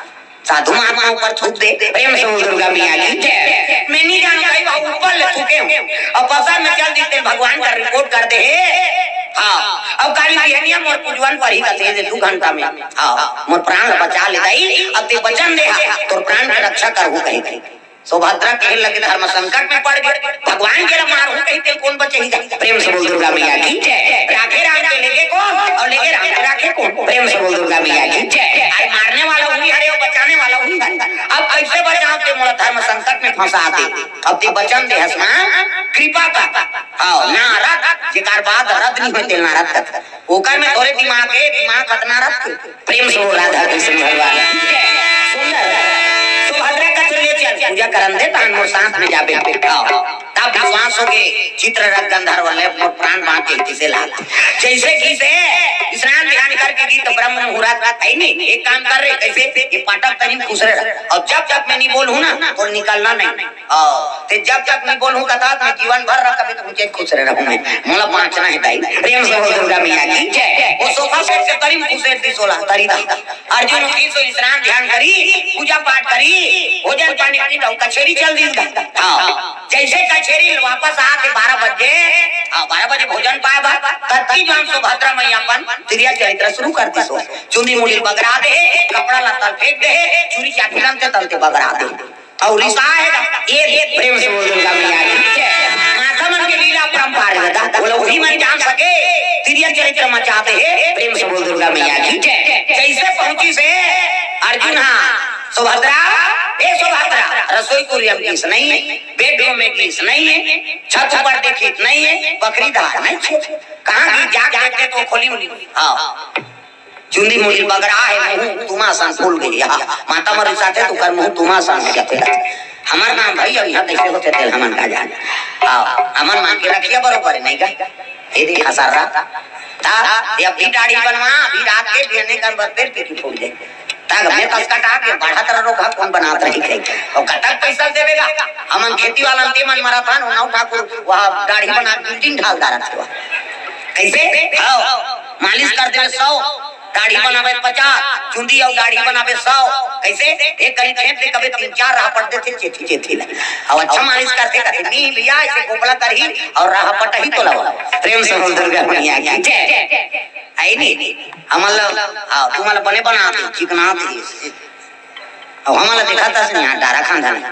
साधु महात्मा ऊपर थूक दे। प्रेम से बोल दुर्गा मैया की जय। मैं नहीं जानँव कही, वो ऊपर ले थूके हँव। अउ पसंद में चल दिस ते भगवान का रिपोर्ट कर दे हे। हाँ, अउ काली बिहनिया मोर पूजवन परही कथे दू घंटा में। हाँ, मोर प्राण ल बचा ले दाई, अब ते बचन दे हा, तोर प्राण के रक्षा करहूँ कहिके। सुभद्रा कहे लगे, धर्म संकट में पड़ गे, भगवान के ला मारहूँ कहिथे, कोन बचाही गा? प्रेम से बोल दुर्गा मैया की जय। राखे राम के लेगे कोन, अउ लेगे राम के राखे कोन? प्रेम से बोल दुर्गा मैया की जय। आज मारने वाला उही हरे अउ बचाने वाला उही हरे। अब कइसे बचाहूँ ते मोला धर्म संकट में फँसा दे। अब ते बचन दे हस माँ, कृपा कर। हाँ, नारद, जेकर बाद रद नहीं होय ते नारद कथे। ओकर में थोरे दिमाग हे, दिमाग अतना रद के। प्रेम से बोल राधा कृष्ण भगवान की जय। सुंदर। सुभद्रा कथे ले चल, पूजा करन दे, तहन मोर साथ में जाबे। हाँ। तब विश्वास होगे, चित्ररथ गंधर्व ले मोर प्राण बाँच जही, कइसे लाल। जइसे कि से स्नान ध्यान करके गिस त ब्रह्म मुहूर्त हे नहीं, एक काम कर रे, कइसे ये पाटक तरी खुसरे रह। अउ जब तक मैं नहीं बोलहूँ ना, तोर निकलना नहीं। हाँ, ते जब तक नहीं बोलहूँ कथा, मैं जीवन भर रह कभी तुझे खुसरे रहूँ मैं। मोला बाँचना हे दाई। प्रेम से बोल दुर्गा मैया की जय। वो सोफा सेट के तरी में खुसरे दिस ओला, तरी दा। अर्जुन उठिस स्नान ध्यान करिस, पूजा पाठ करिस, भोजन पानी करिस, अउ कचेरी चल दिस गा। हाँ, जइसे कचेरी वापस आके बारह बजे, हाँ, बारह बजे भोजन पाय बर, ततकी जुवार सुभद्रा मैया अपन तिरिया चरित्र शुरू कर दिस। चुंदी मुड़ी बगरा दे, कपड़ा लत्ता फेंक दे, चूरी चाँदी ला ते तलते बगरा दे। अउ रिसाय हे, एक, एक प्रेम से बोल दुर्गा मैया की जय। माता मन के लीला अपरंपार हे दादा, बोले उही मन जान सके, तिरिया चरित्र मचाथे, प्रेम से बोल दुर्गा मैया की जय। जइसे पहुँचिस हे अर्जुन, हाँ, सुभद्रा, ए सुभद्रा, रसोई कुरिया में गिस नहीं हे, बेडरूम में गिस नहीं हे, छत ऊपर देखिस नहीं हे, बकरी धार नहीं हे, कहाँ गिस जाके देखे त खोली उली। हाँ। चुंदी मुड़ी बगरा हे, मुंह तुमा सन फूल गे। हाँ, माता मर रिसाथे त ओकर मुंह तुमा सन हो जाथे। हमर नाम भाई, अब इहाँ कइसे होथे तेल हमन का जान। हाँ, हमन मान के रखिया बरोबर, नहीं का? ये देखा सारा। ता, ये अभी दाढ़ी बनवा, अभी रात के बिहने कर बस पेट पीछे फूट जाए। ता, मैं तस कटा के बढ़त रह रोका, कौन बनात रही कहीं। अउ कतक पैसा देबे गा? हमन खेती वाला ते मन मरा था, नौ ठाकुर, वहाँ दाढ़ी बना, बिल्डिंग ढाल डारत हे। कइसे? हाँ, मालिश कर देबे सौ, दाढ़ी बनाबे पचास, चुंदी अउ दाढ़ी बनाबे सौ। कइसे? एक करी खेत ले कबे तीन चार राहपट देथे, चेथी चेथी ला। अउ अच्छा मालिश करथे, कथे, "नहीं भैया, ऐसे गोपला करही अउ राहपट ही तो लावा।" प्रेम से बोल दुर्गा मैया की जय। है नहीं? हमन ला, हाँ, तुमन ला बने बनात हे, चिकनात हे। अउ हमन ला देखत हस नहीं, हाँ, डारा खांधा नहीं।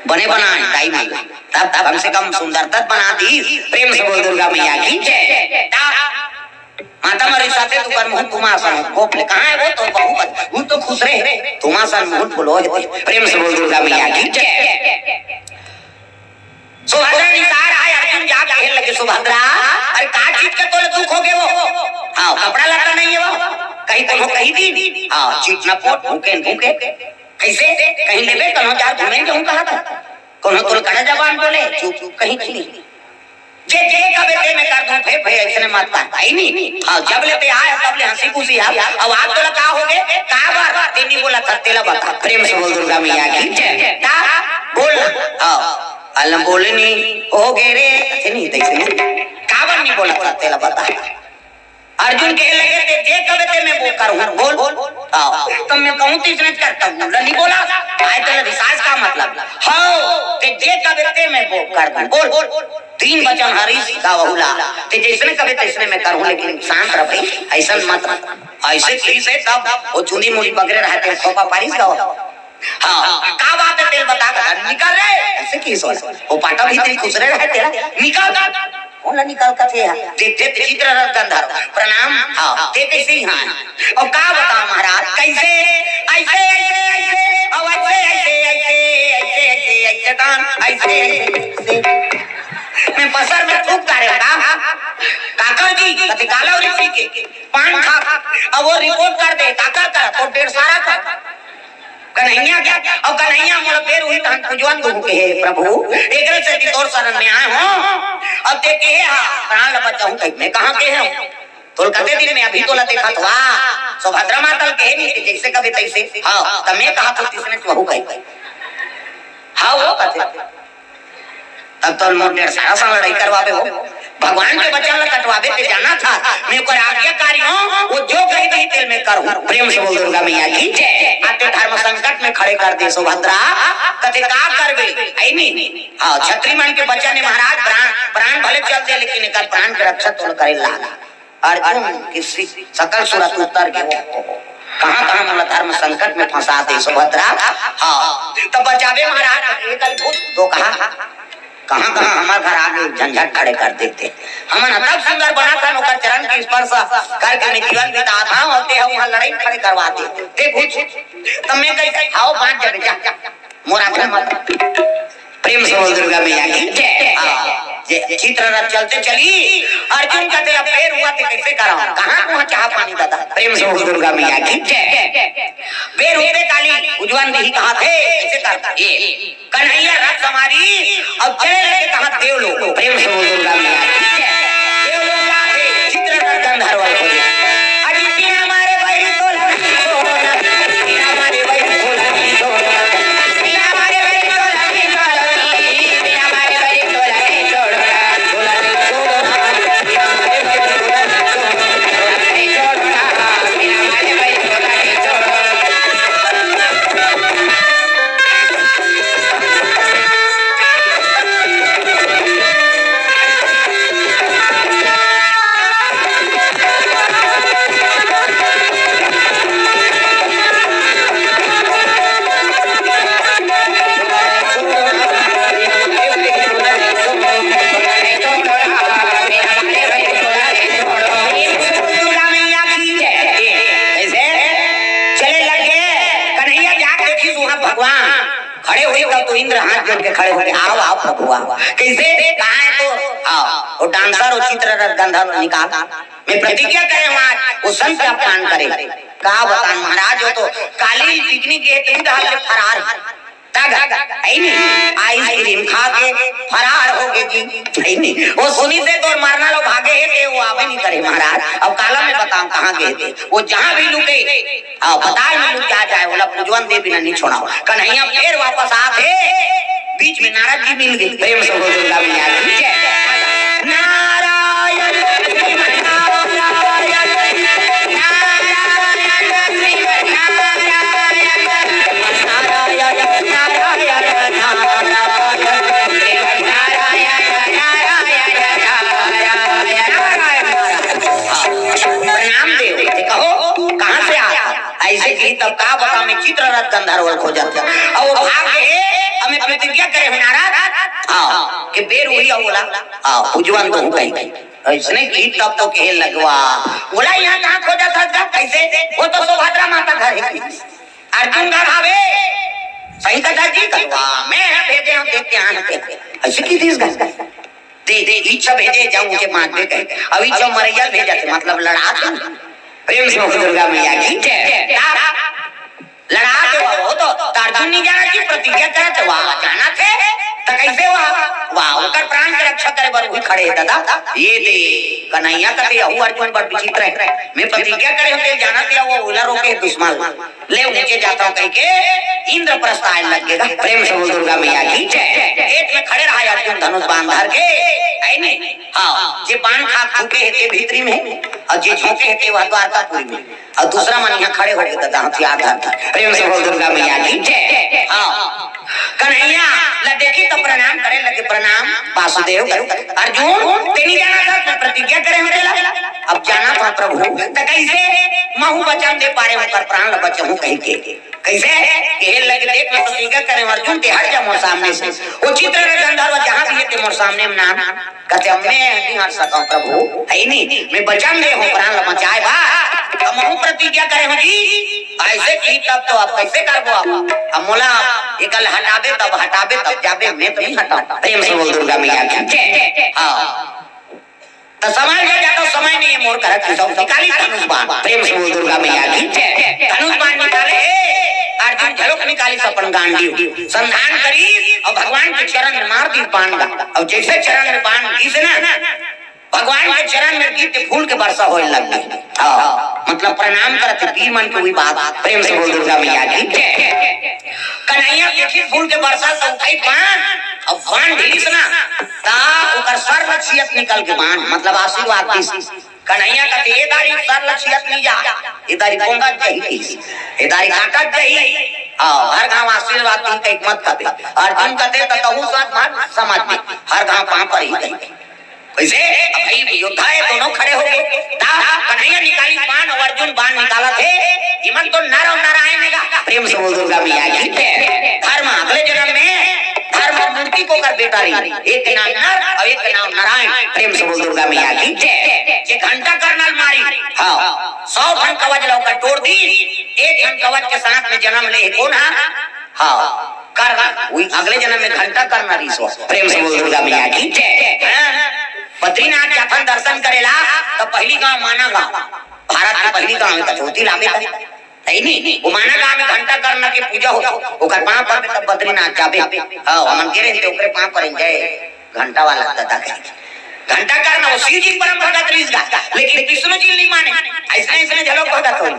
बने बनाए, दाई माई। तब, तब कम से कम सुंदरता बना दी। प्रेम से बोल दुर्गा मैया की जय। ता माता मर रिसाथे त ओकर मुंह तुमा सन हो। गोप ले, "कहाँ हे वो तो बहू बच-, वो तो खुसरे हे, तुमा सन मुंह फुलो हे।" प्रेम से बोल दुर्गा मैया की जय। सुभद्रा निसार आय, अर्जुन जाके कहे लगे, "सुभद्रा, अरे का चीज के तोले दुख हो गे वो? हाँ, कपड़ा लत्ता नहीं हे वो? कहीं कोनो कहीं दिन? हाँ, चीज न पोट, भूखे न भूखे। कइसे? कहीं लेबे, कनो चार घूमे जाऊँ कहा था? कोनो तोल कड़ा जबान बोले, चुप, चुप, कहीं चुप।" जे, जे कबे ते में कर दूं, फे, फे, अइसने मत कर। है नी? हाँ, जब ले ते आए, तब ले हंसी खुशी है। अब आज तोला का हो गे? का बार? ते नहीं बोला था, तेला बता। प्रेम से बोल दुर्गा मैया की जय। का? बोल। हाँ। अल्लम बोले नहीं, हो गे रे। ऐसे नहीं, तैसे नहीं। का बार नहीं बोला था, तेला बता। अर्जुन कहे लगे, "ते जे कबे ते मैं वो करूँ, बोल।" हाँ, तो मैं कहूँ तो इसने करता हूँ, बोला, "नहीं बोला, आए तो रिसाज का मतलब?" "हाँ, ते जे कबे ते मैं वो कर दूँ, बोल।" तीन वचन हरीश का बहुला, "ते जैसने कबे तैसने मैं करूँ, लेकिन शांत रह भाई, ऐसा मत।" ऐसे की से तब वो चुंदी मुड़ी पकड़े रहते, खोपा पारिस गावा। हाँ, का बात है, तेल बता, बता, निकल रे। ऐसे की सोच, वो पाटा भी तेरी खुसरे रहे तेरा, निकल। ओला निकल कथे हा। देख, देख, चित्ररथ गंधर्व, प्रणाम। हाँ, ते कैसे यहाँ है? और का बताओ महाराज, कैसे? ऐसे, ऐसे, ऐसे, और ऐसे, ऐसे, ऐसे, ऐसे, ऐसे, ऐसे, दान, ऐसे, ऐसे, ऐसे। मैं पसर में थूक डारे का? काकर जी, कति काला और इसी के, पान खा, अब वो रिपोर्ट कर दे, काकर का, तो डेढ़ सारा का। कन्हैया क्या? और कन्हैया मोला बेर हुई तहन पूजवन गुरु के, "हे प्रभु, एकरे सेती तोर शरण में आए हों।" अब ते कहे, "हाँ, प्राण ल बचाऊं कहीं मैं कहाँ के हूँ? तोल कते दिन में अभी तोला देखा तो, वाह, सुभद्रा माता ल कहे नहीं थे, जैसे कबे तैसे।" हाँ, तब मैं कहा तो तीसरे तो वहू कहे। हाँ, वो कहते। तब तो मोर डेढ़ सारा सा लड़ाई करवाबे हो। भगवान के वचन ला कटवाबे ते जाना था। मैं ओकर आज्ञाकारी हूँ, वो जो कही दी तेल में करूँ। प्रेम से बोल दुर्गा मैया की जय। आते धर्म संकट में खड़े कर दे सुभद्रा, कथे का करबे? ऐ नी? हाँ, छत्री मन के वचन है महाराज, प्राण, प्राण भले चल दे, लेकिन एकर प्राण के रक्षा तोल करे लाग। अर्जुन की सि-, सकल सूरत उतर गे। कहाँ-कहाँ मोला धर्म संकट में फंसा दे सुभद्रा। हाँ, तब बचावे महाराज, एक अद्भुत तो कहा, कहाँ-कहाँ हमार घर आके झंझट खड़े कर देते। हमन अतक सुंदर बना था, ओकर चरण के स्पर्श करके मैं जीवन बिता था, और ते वहाँ लड़ाई खड़े करवा दे। ते कुछ, तब मैं कही, "आओ, बाँच जाबे, जा।" मोरा घर मत। प्रेम से बोल दुर्गा मैया की जय। हाँ, जे चित्ररथ चलते चली, अर्जुन कहते, "अब बेर हुआ थे, कैसे कराओ? कहाँ कुआँ चाह पानी दादा?" प्रेम से बोल दुर्गा मैया की जय। बेर होते काली उजवन दी कहा थे, कैसे कर? ये कन्हैया रथ सवारी, अब चले लगे कहाँ? देवलोक। प्रेम से बोल दुर्गा मैया की जय। देवलोक आके चित्ररथ गंधर्व को दिया। अरे बिना मारे बैरी तो लगी छोड़ो ना, बिना मारे बैरी तो लगी छोड़ो ना, बिना मारे बैरी तो लगी छोड़ो ना, बिना मारे बैरी तो लगी छोड़ो ना, छोड़ो ना, बिना मारे बैरी तो लगी छोड़ो ना, छोड़ो ना, बिना मारे बैरी तो लगी छोड़ो ना। कैसे? चले लग गए। कन्हैया जाके देखी सुहा भगवान खड़े हुए, तब तो इंद्र हाथ जोड़ के खड़े हो गए, "आओ, आओ प्रभु, आओ।" कैसे? कहाँ है तो? आओ। वो डांसर, वो चित्ररथ गंधर्व निकाल। मैं प्रतिज्ञा करे हंव आज, वो संत के अपमान करे। का बतावंव महाराज, वो तो काली पिकनिक गे हे, तेन डहर ले फरार हे। तब हे नी, आइसक्रीम खा के फरार हो गे जी, हे नी। वो सुनिस हे तोर मरना ल, भागे हे ते, वो आबे नइ करे महाराज। अब काला मैं बतावंव कहाँ गे हे ते, वो जहाँ भी लुके, हाँ, पताल में लुक जा जाए, ओला पुजवन दे बिना नइ छोड़ावंव। कन्हैया फेर वापस आत हे, बीच में नारद जी मिल गे। प्रेम से बोल दुर्गा मैया की जय। नारायण श्रीमन नारायण, नारायण श्रीमन नारायण, नारायण, नारायण, नारायण, नारायण, नारायण। प्रणाम देव, कहो, कहाँ से आत? अइसे कही तब का बतावंव, मैं चित्ररथ गंधर्व ल खोजत हंव। अउ वो भाग गे हे, अउ मैं प्रतिज्ञा करे हंव नारद, हाँ, कि बेर उही अउ ओला, हाँ, पुजवन दोहूं कहिके। अइसने कही तब तो कहे लगवा, ओला इहाँ कहाँ खोजत हस गा? कइसे? वो तो सुभद्रा माता घर हे। अर्जुन घर हवे। सही कथा जी, कथा। मैं ह भेजे हंव, देख के आन के। अइसे कहि दिस गा। दे, दे, इच्छा भेजे, जाऊं के मार दे कहे। अब इच्छा मरैया भेजत हे, मतलब लड़ात हे। प्रेम से बोल दुर्गा मैया की जय। लड़ात हे वो तो, त अर्जुन नइ जानत हे, प्रतिज्ञा करत हे, वाह, जानत हे, त कइसे वाह? वाह, ओकर प्राण के रक्षा करे बर उही खड़े हे दादा। ये दे, कन्हैया कथे, अहू अर्जुन बड़ विचित्र हे। मैं प्रतिज्ञा करे हंव, ते जानत हे, वो ओला रोके दुश्मन। ले ऊंचे जात हंव कहिके इंद्रप्रस्थ आए लग गे गा। प्रेम से बोल दुर्गा मैया की जय। खेत में खड़े रहा अर्जुन धनुष बाण धर के, हे नी? हाँ, जे बाण खा थूके हे ते भीतरी में, अउ जे झोंके हे ते वह द्वारकापुरी में, अउ दूसरा मन इहाँ खड़े हो गे दादा हथियार धर के। प्रेम से बोल दुर्गा मैया की जय। हाँ, कन्हैया ला देखिस त प्रणाम करे लगे, प्रणाम वासुदेव। अर्जुन, ते नइ जानत हस, मैं प्रतिज्ञा करे हंव तेला। अब जानत हंव प्रभु, त कइसे? महूं वचन दे पारे हंव, ओकर प्राण ल बचाहूं कहिके। कइसे? कहे लगे, देख, मैं प्रतिज्ञा करे हंव अर्जुन, ते हट जा मोर सामने से। वो चित्ररथ गंधर्व जहाँ भी हे ते मोर सामने में ना। कथे, अब मैं नइ हट सकंव प्रभु, हे नी, मैं वचन दे हंव प्राण ल बचाए बर। अब महूं प्रतिज्ञा करे हंव जी, अइसे कही तब तो अब कइसे करबो अब? अब मोला एकर हटाबे तब, हटाबे तब जाबे, मैं तो नइ हटावंव। प्रेम से बोल दुर्गा मैया की जय। हाँ। त समय ले जाता, समय नइ हे मोर करा, निकालिस धनुष बाण। प्रेम से बोल दुर्गा मैया की जय। धनुष बाण निकाले हे, अर्जुन घलोक निकालिस अपन गांडीव, संधान करिस अउ भगवान के चरण में मार दिस बाण ला। अउ जइसे चरण में बाण गिस ना, भगवान के चरण में गिस त फूल के वर्षा होए लग गे। हाँ, मतलब प्रणाम करत हे वीर मन के, उही बात। प्रेम से बोल दुर्गा मैया की जय। कन्हैया देखिस फूल के वर्षा, त उठाइस बाण, अउ बाण ढीलिस ना, त ओकर सर ल छियत निकल गे बाण, मतलब आशीर्वाद दिस। कन्हैया कथे, ए दारी सर ल छियत नइ जा, ए दारी कोंदत जाही कहिस, ए दारी काटत जाही। हाँ, हर घांव आशीर्वाद दिस कहिके मत कबे। अर्जुन कथे, त तहूं साथ मार समझ में, हर घांव पांव परही कहिके। कइसे? अब भाई योद्धा हे, दोनों खड़े हो गे। त कन्हैया निकालिस बाण अउ अर्जुन बाण निकालत हे। इमन तो नर अउ नारायण हे गा। प्रेम से बोल दुर्गा मैया की जय। धर्म अगले जन्म में धर्म मूर्ति के ओकर बेटा रही, एक नाम नर अउ एक नाम नारायण। प्रेम से बोल दुर्गा मैया की जय। जे घंटा कर्णा ल मारिस, हाँ, सौ ठन कवच ल ओकर टोर दिस, एक ठन कवच के साथ में जन्म ले हे कोन हा? हाँ, कर्ण, उही अगले जन्म में घंटा कर्ण रिहिस। प्रेम से बोल दुर्गा मैया की जय। हाँ, बद्रीनाथ जाथन दर्शन करे ला, त पहिली गांव माना गांव, भारत के पहिली गांव हे, त ज्योति लाबे त, हे नी? वो माना गांव में घंटा कर्ण के पूजा होथे, ओकर पांव परबे तब बद्रीनाथ जाबे। हाँ, हमन गे रहेन त ओकरे पांव परेन, जय घंटा वाला दादा कहिके। घंटा कर्ण वो शिव जी परम भगत रिहिस गा, लेकिन विष्णु जी नइ माने। अइसने अइसने घलोक भगत होही।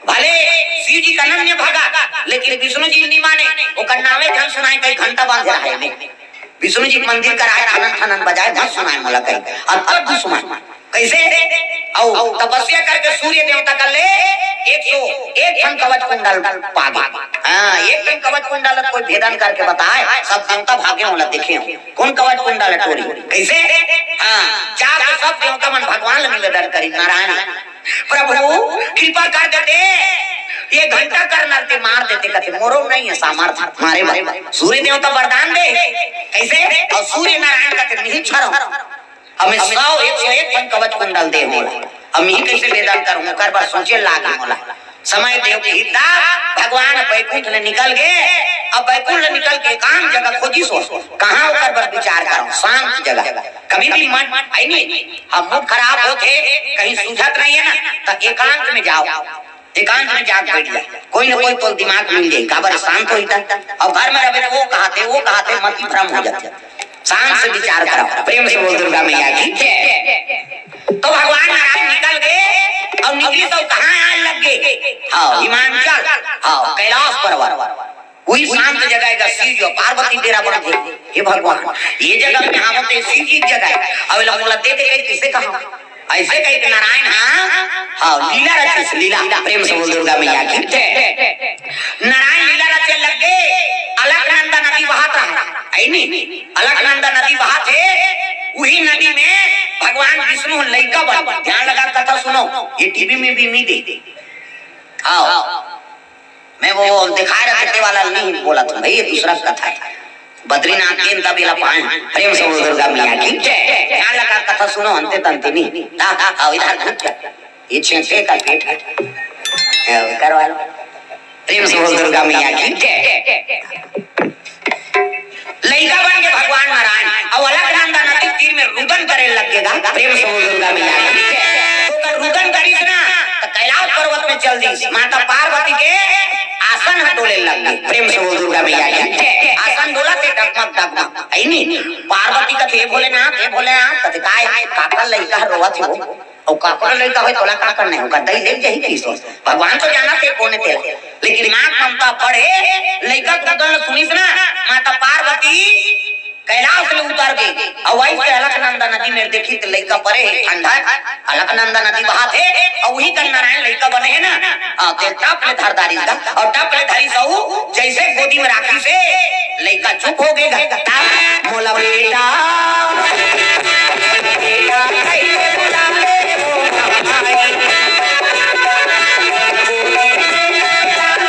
भले शिव जी के अनन्य भगत, लेकिन विष्णु जी नइ माने, ओकर नावे झन सुनाय कहिके घंटा बांधे रहे में। विष्णु जी के मंदिर कर आए, ठनन ठनन बजाए, मत सुनाय मोला कहिके। अब तक दुश्मन। कइसे? अउ तपस्या करके सूर्य देवता कर ले एक सौ एक ठन कवच कुंडल पागे। हाँ, एक ठन कवच कुंडल कोई भेदन करके बताए, सब देवता भागे मोला देखे हों। कोन कवच कुंडल टोरी? कइसे? हाँ, जाके सब देवता मन भगवान ल निवेदन करिन, नारायण, प्रभु, कृपा कर देते, ये घंटा कर्ण ल ते मार देते, कथे, मोरो नइ हे सामर्थ मारे बर। सूर्य देवता वरदान दे, कइसे? अउ सूर्य नारायण कथे, नहीं छरो, अब मैं सौ, एक सौ एक ठन कवच कुंडल दे हंव, अब मैं कइसे भेदन करहूं, ओकर बर सोचे लागे मोला। समय देव के हित दा, भगवान बैकुंठ ले निकल गे, अब बैकुंठ ले निकल के एकांत जगह खोजिस हो, कहाँ ओकर बर विचार करव, शांत जगह। कभी भी मन, आई नहीं, अब मूड खराब होथे, कहीं सूझत नहीं है ना, त एकांत में जाव, एकांत में जाके बैठ जा, कोई ना कोई तो दिमाग मिल जाही, काबर शांत होही त। अब घर में रहबे त वो कहाथे, वो कहाथे, मति भ्रम हो जाथे। शांत से विचार करव। प्रेम से बोल दुर्गा मैया की जय। तो भगवान नारायण निकल गे अउ निकलिस त कहाँ आए लग गे? हाँ, हिमांचल, हाँ, कैलाश पर्वत। वही शांत जगह हे, शिव जी अउ पार्वती डेरा बन गे। हे भगवान, ये जगह में हम ते शिव जी की जगह हे, अउ एला मोला दे दे कहिके कइसे कहा? अइसे कहिके नारायण, हाँ, हाँ, लीला रचिस, लीला। प्रेम से बोल दुर्गा मैया की जय। नारायण लीला रचे लग गे, अलकनंदा नदी बहत रहा, आई नहीं? अलकनंदा नदी बहत हे, उही नदी में भगवान विष्णु लइका बन। ध्यान लगा कथा सुनव, ये टीवी में भी मिले। हाँ, मैं वो दिखाए रहे थे वाला नहीं बोलत हँव भई, ये दूसरा कथा हे। बद्रीनाथ गेन तब एला पाए। प्रेम से बोल दुर्गा मैया की जय। ध्यान लगा कथा सुनव, अंते तंते नहीं। हाँ, हाँ, हाँ, इधर घुस जा। ये छेंके का पेट हे। ये करवा लो। प्रेम से बोल दुर्गा मैया की जय। लइका बन गे भगवान नारायण, अउ अलकनंदा नदी तीर में रुदन करे लग गे गा। प्रेम से बोल दुर्गा मैया की जय। तो ओकर रुदन करिस ना, त कैलाश पर्वत में चल दिस। माता पार्वती के आसन ह डोले लग गे। प्रेम से बोल दुर्गा मैया की जय। आसन डोलत हे डगमग डगमग, आई नहीं? पार्वती कथे, "हे भोलेनाथ, हे भोलेनाथ," कथे, "काय, काकर लइका ह रोवत हे वो?" अउ काकर लइका होय, तोला का करना हे? ओकर दई ले जाही किसो। भगवान तो जानथे कोन हे तेला। लेकिन माँ ममता बढ़े, लइका के रुदन ल सुनिस ना, माता पार्वती कैलाश ले उतर गे। अउ आइस के अलकनंदा नदी में देखिस त लइका परे हे, ठंडा हे। अलकनंदा नदी बहत हे, अउ उही कर नारायण लइका बने हे ना। आ, ते टप ले धर डारिस गा, अउ टप ले धरिस अउ जइसे गोदी में राखिस हे, लइका चुप हो गे गा। मोला बेटा, बेटा कहिके बुला ले वो माई। मोला बेटा कहिके बुला ले वो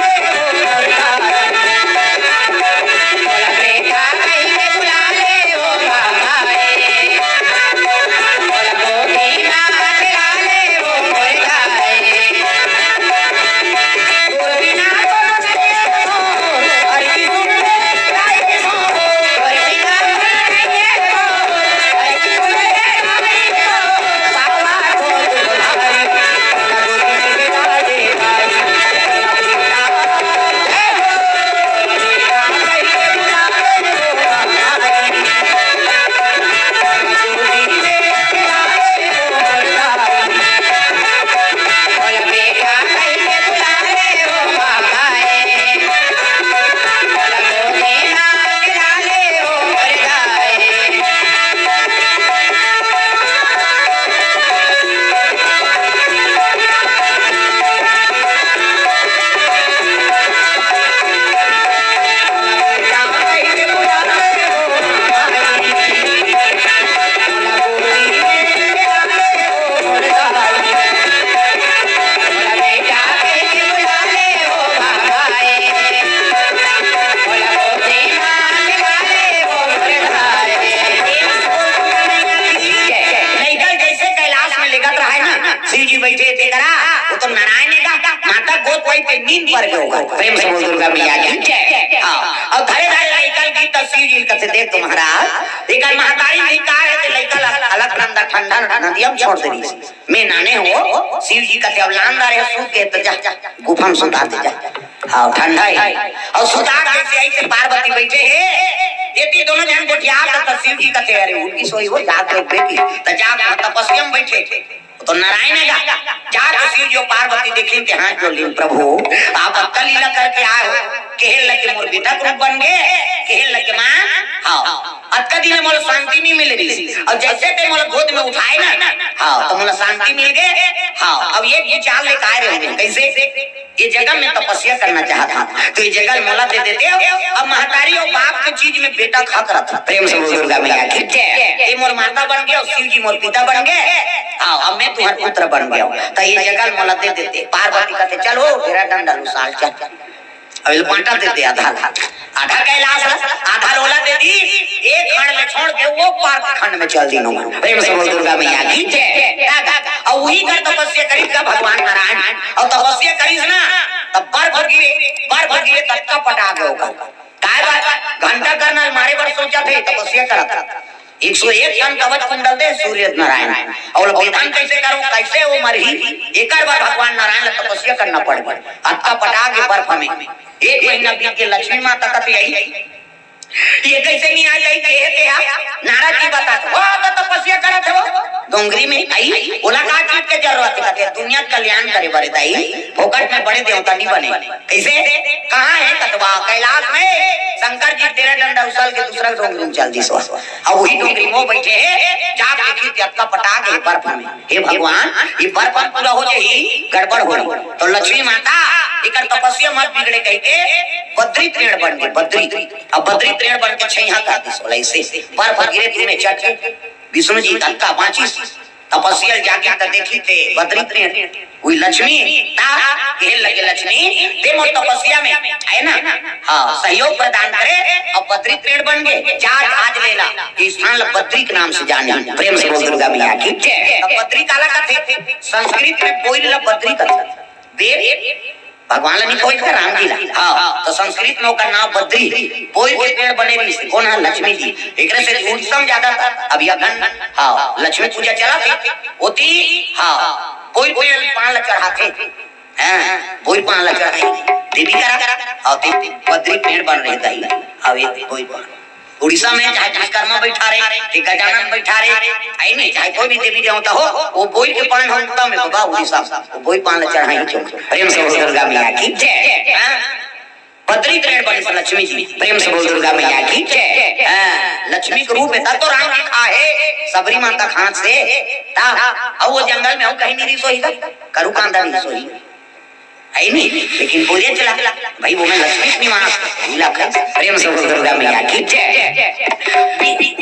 माई। मोला गोदी में खेला ले वो मोर गाय। लइका जइसे कैलाश में लेगत रहय ना, शिव जी बइठे तेकरा, वो तो नारायण हे गा, माता गोद पाई ते नींद पर गे होगा। प्रेम से बोल दुर्गा मैया की जय। हाँ, अउ धरे धरे लइका ल गीत शिव जी कथे, देख तो महाराज, एकर महतारी नहीं कहा हे, ते लइका ल अलकनंदा ठंडा नदिया में छोड़ दे रही। मैं नाने हो, शिव जी कथे, अब लान डारे सूत के, त जा, गुफा में सुता दे जा। हाँ, ठंडा हे। अउ सुता के जइसे पार्वती बइठे हे, एती दोनों झन गोठियात हे, त शिव जी कथे, अरे उठ के सोई हो, जाग के उठ बेटी। त जाग तपस्या में बइठे, तो नारायण हे गा, जाग के शिव जी अउ पार्वती देखिन ते हाथ जोड़ लिन, प्रभु, आप अतका लीला करके आए हो, कहे लगे मोर बेटा के रूप बन गे, कहे लगे माँ, हाँ, अतका दिन मोला शांति नहीं मिले रहिस, अउ जइसे ते मोला गोद में उठाए ना, हाँ, त मोला शांति मिल गे। हाँ, अब एक विचार लेके आए रहे होंगे, कइसे? ये जगह मैं तपस्या करना चाहत हँव, त ये जगह ल मोला दे देते हो। अब महतारी अउ बाप के चीज में बेटा के हक रथे। प्रेम से बोल दुर्गा मैया की जय। ये मोर माता बन गे अउ शिव जी मोर पिता बन गे। हाँ, अब मैं तुम्हार पुत्र बन गे हँव, त ये जगह ल मोला दे देते। पार्वती कथे, चल वो, तेरा डंडा लुसाल चल। अब एला बांटा देते आधा, आधा कैलाश ला, आधा ल ओला दे दी, एक खंड में छोड़ के वो पार के खंड में चल दिस ओमन। प्रेम से बोल दुर्गा मैया की जय। अउ उही कर तपस्या करिस का भगवान नारायण, अउ तपस्या करिस ना, तब बर्फ गिरे, बर्फ गिरे तब का पटा गे ओकर। काय बात? घंटा करना मारे बर सोचत हे, तपस्या करत हे। एक सौ एक ठन कवच कुंडल दे सूर्य नारायण। अउ विधान कैसे करूं, कैसे वो मरही? एकर बर भगवान नारायण ला तपस्या करना पड़ गे। अतका पटा के बर्फ में एक महीना बीत के लक्ष्मी माता कथे, "आई, ये कैसे नहीं आ जाई?" ये हे तेहा नारद जी बतात, "वो तो तपस्या करत हे वो डोंगरी में, आई, ओला का चीज के जरूरत हे?" कथे, "दुनिया के कल्याण करे बर दाई, फोकट में बड़े देवता नहीं बने।" कैसे? कहाँ हे? कथे, "वाह, कैलाश में।" शंकर जी तेरा डंडा उछाल के दूसरा डोंगरी में चल दिस। अब वही डोंगरी में बैठे हे, जाके देखिस, अतका पटा के बर्फ में, "हे भगवान, ये बर्फ में पूरा हो जाही, गड़बड़ हो।" तो लक्ष्मी माता, "एकर तपस्या मत बिगड़े," कहिके बद्री पेड़ बन गे, बद्री। अब बद्री पेड़ बन के छइहां कर दिस, बोला, ऐसे बर्फ गिरे, धीमे चट के विष्णु जी धक्का बांचिस। तपस्या जाके त देखिस ते बद्री पेड़, वही लक्ष्मी, ता कहे लगे, "लक्ष्मी, ते मोर तपस्या में, हे ना, हाँ, सहयोग प्रदान करे, अउ बद्री पेड़ बन गे, जा आज ले ला, ये स्थान ला बद्री के नाम से जाने।" प्रेम से बोल दुर्गा मैया की जय। अब बद्री काला कथे? संस्कृत में बोइर ला बद्री कथे। देव भगवान ला नहीं कहे, राम जी ला। हाँ, तो संस्कृत में ओकर नाम बद्री, बोइर के पेड़ बने रहिस। कौन हे? लक्ष्मी जी। एकरे से उड़ीसा में ज्यादा था। अब ये अखन, हाँ, लक्ष्मी पूजा चलत हे, ओती, हाँ, बोइर पेड़ पान ला चढ़ाथे। हाँ, बोइर पान ला चढ़ाथे। देवी करा, हाँ, ते बद्री पेड़ बन रहे दाई। हाँ, ये बोइर पान। उड़ीसा में चाहे विश्वकर्मा बैठा रहे, कि गजानन बैठा रहे, हे नहीं, चाहे कोई भी देवी देवता हो, वो बोइर के पान ह उत्तम हे बाबा, उड़ीसा में। वो बोइर पान ला चढ़ाही क्यों? प्रेम से बोल दुर्गा मैया की जय। हाँ? बद्री पेड़ बनिस लक्ष्मी जी, प्रेम से बोल दुर्गा मैया की जय। हाँ, लक्ष्मी के रूप हे, तब तो राम जी खाहे सबरी माता के हाथ से। ता, अउ वो जंगल में अउ कहीं नहीं रहिस होही, करू कांदा नहीं रहिस होही। हे नहीं, लेकिन बोले चला, भाई, वो में लक्ष्मी के निवास हे, इलाका। प्रेम से बोल दुर्गा मैया की जय।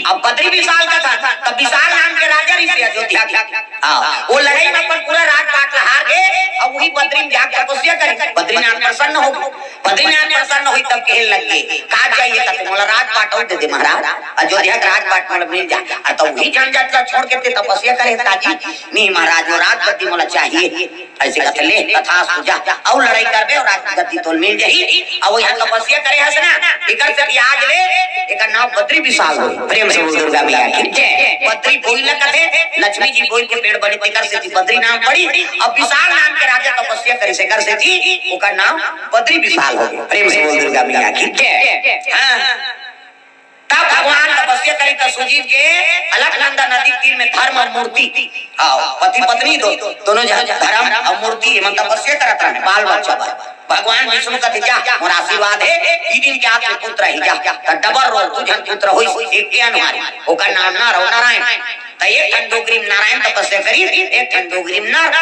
अब बद्री विशाल कथे, तब विशाल नाम के राजा रहिस हे अयोध्या के। हाँ, वो लड़ाई में अपन पूरा राजपाट ला हार गे, अउ वही बद्री में जाके तपस्या करिस, बद्रीनाथ प्रसन्न हो गे। बद्रीनाथ प्रसन्न होइस तब कहे लगे, "का चाहिए?" कथे, "मोला राजपाट अउ दे दे महाराज, अयोध्या के राजपाट मोला मिल जा।" अउ तब वही झंझट ला छोड़ के ते तपस्या करे, "ताजी, नहीं महाराज, वो राजगद्दी मोला चाहिए।" ऐसे कथे, "ले, तथास्तु, जा, अउ लड़ाई करबे अउ राजगद्दी तोला मिल जाही।" अउ यहाँ तपस्या करे हस ना, एकर से आज ले, एकर नाम बद्री विशाल हो। प्रेम से बोल दुर्गा मैया की जय। बद्री बोइर ला कथे, लक्ष्मी जी बोइर के पेड़ बने, तेकर से बद्री नाम पड़ी। अब विशाल नाम के राजा तपस्या करे, सेकर से ओकर नाम बद्री विशाल हो गे। प्रेम से बोल दुर्गा मैया की जय। हाँ। तब भगवान तपस्या करिस त सुजीव के अलकनंदा नदी तीर में धर्म अउ मूर्ति, हाँ, पति पत्नी दो, दोनों झन धर्म अउ मूर्ति, एमन तपस्या करत रहे, बाल बच्चा बर। भगवान विष्णु कथे, "जा, मोर आशीर्वाद हे, तीन दिन के आत के पुत्र ही जा।" त डबल रोल, दू झन पुत्र होइस, एक के अनवारी, ओकर नाम नर अउ नारायण। त एक ठन डोंगरी में नारायण तपस्या करिस, एक ठन डोंगरी में नर।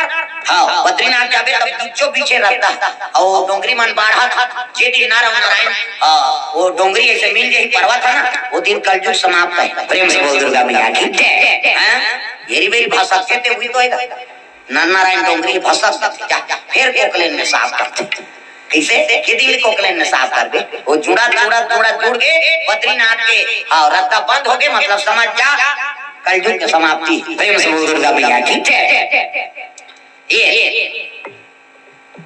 हाँ, बद्रीनाथ जाबे तब बीचो बीचे रद्दा, अउ डोंगरी मन बाढ़त, जे दिन नर अउ नारायण, हाँ, वो डोंगरी ऐसे मिल जाही पर्वत हे ना, वो दिन कलयुग समाप्त हे। प्रेम से बोल दुर्गा मैया की जय। हाँ? येरी बेरी भाषा कहते हुई तो आएगा। नर नारायण डोंगरी भाषा कहते, जा, फिर कोकलेन में साफ करते। कैसे? के दिन कोकलेन में साफ करबे? वो जुड़ा, जुड़ा, जुड़ा, जुड़ गे बद्रीनाथ के, हाँ, रद्दा बंद हो गे, मतलब समझ जा, कलयुग के समाप्ति। प्रेम से बोल दुर्गा मैया की जय। ये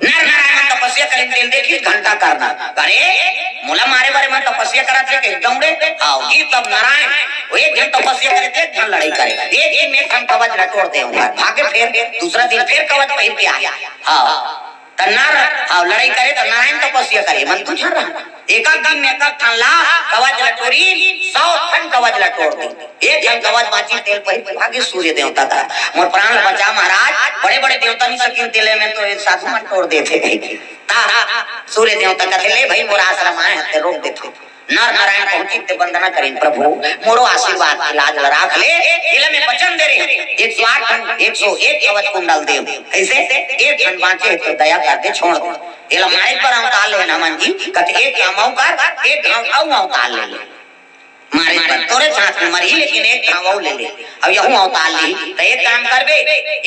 नर नारायण मन तपस्या करिन तेला देखिस घंटा करना। अरे, मोला मारे बर एमन तपस्या करत हे, एकदम रे। हाँ, ये तब नारायण, वो एक झन तपस्या करे, एक झन लड़ाई करे। एक दिन में एक ठन कवच ला टोर दे, भागे, फिर दूसरा दिन फिर कवच पहिर के आए। हाँ, त नर, हाँ, लड़ाई करे त नारायण तपस्या करे, एमन दू झन रहा। एक एक दिन में एक एक ठन ला कवच ला टोरिन, सौ ठन कवच ला टोर दे। एक झन कवच बांचिस तेला पहिर के भागिस सूर्य देवता करा, "मोर प्राण ला बचा महाराज, बड़े-बड़े देवता नहीं सकिन तेला, मैं तो एक साधु मन टोर देथे।" ता सूर्य देवता कथे, "ले भाई, मोर आश्रम आए हन, ते रोक देथे।" नर नारायण पहुंचिस ते वंदना करिन, "प्रभु, मोरो आशीर्वाद के लाज ला राख ले, एला मैं वचन दे रहे हूं, एक सौ आठ ठन, एक सौ एक कवच कुंडल देव, कैसे एक झन बांचे हे तो दया कर दे, छोड़ दे, एला मारे बर अवतार ले हन हमन जी।" कथे, "एक काम अउ कर, एक घांव अउ अवतार ले ले।" मारे बर तोरे साथ में मरही, लेकिन एक घांव अउ ले ले। अब यहू अवतार लिही, त एक काम करबे,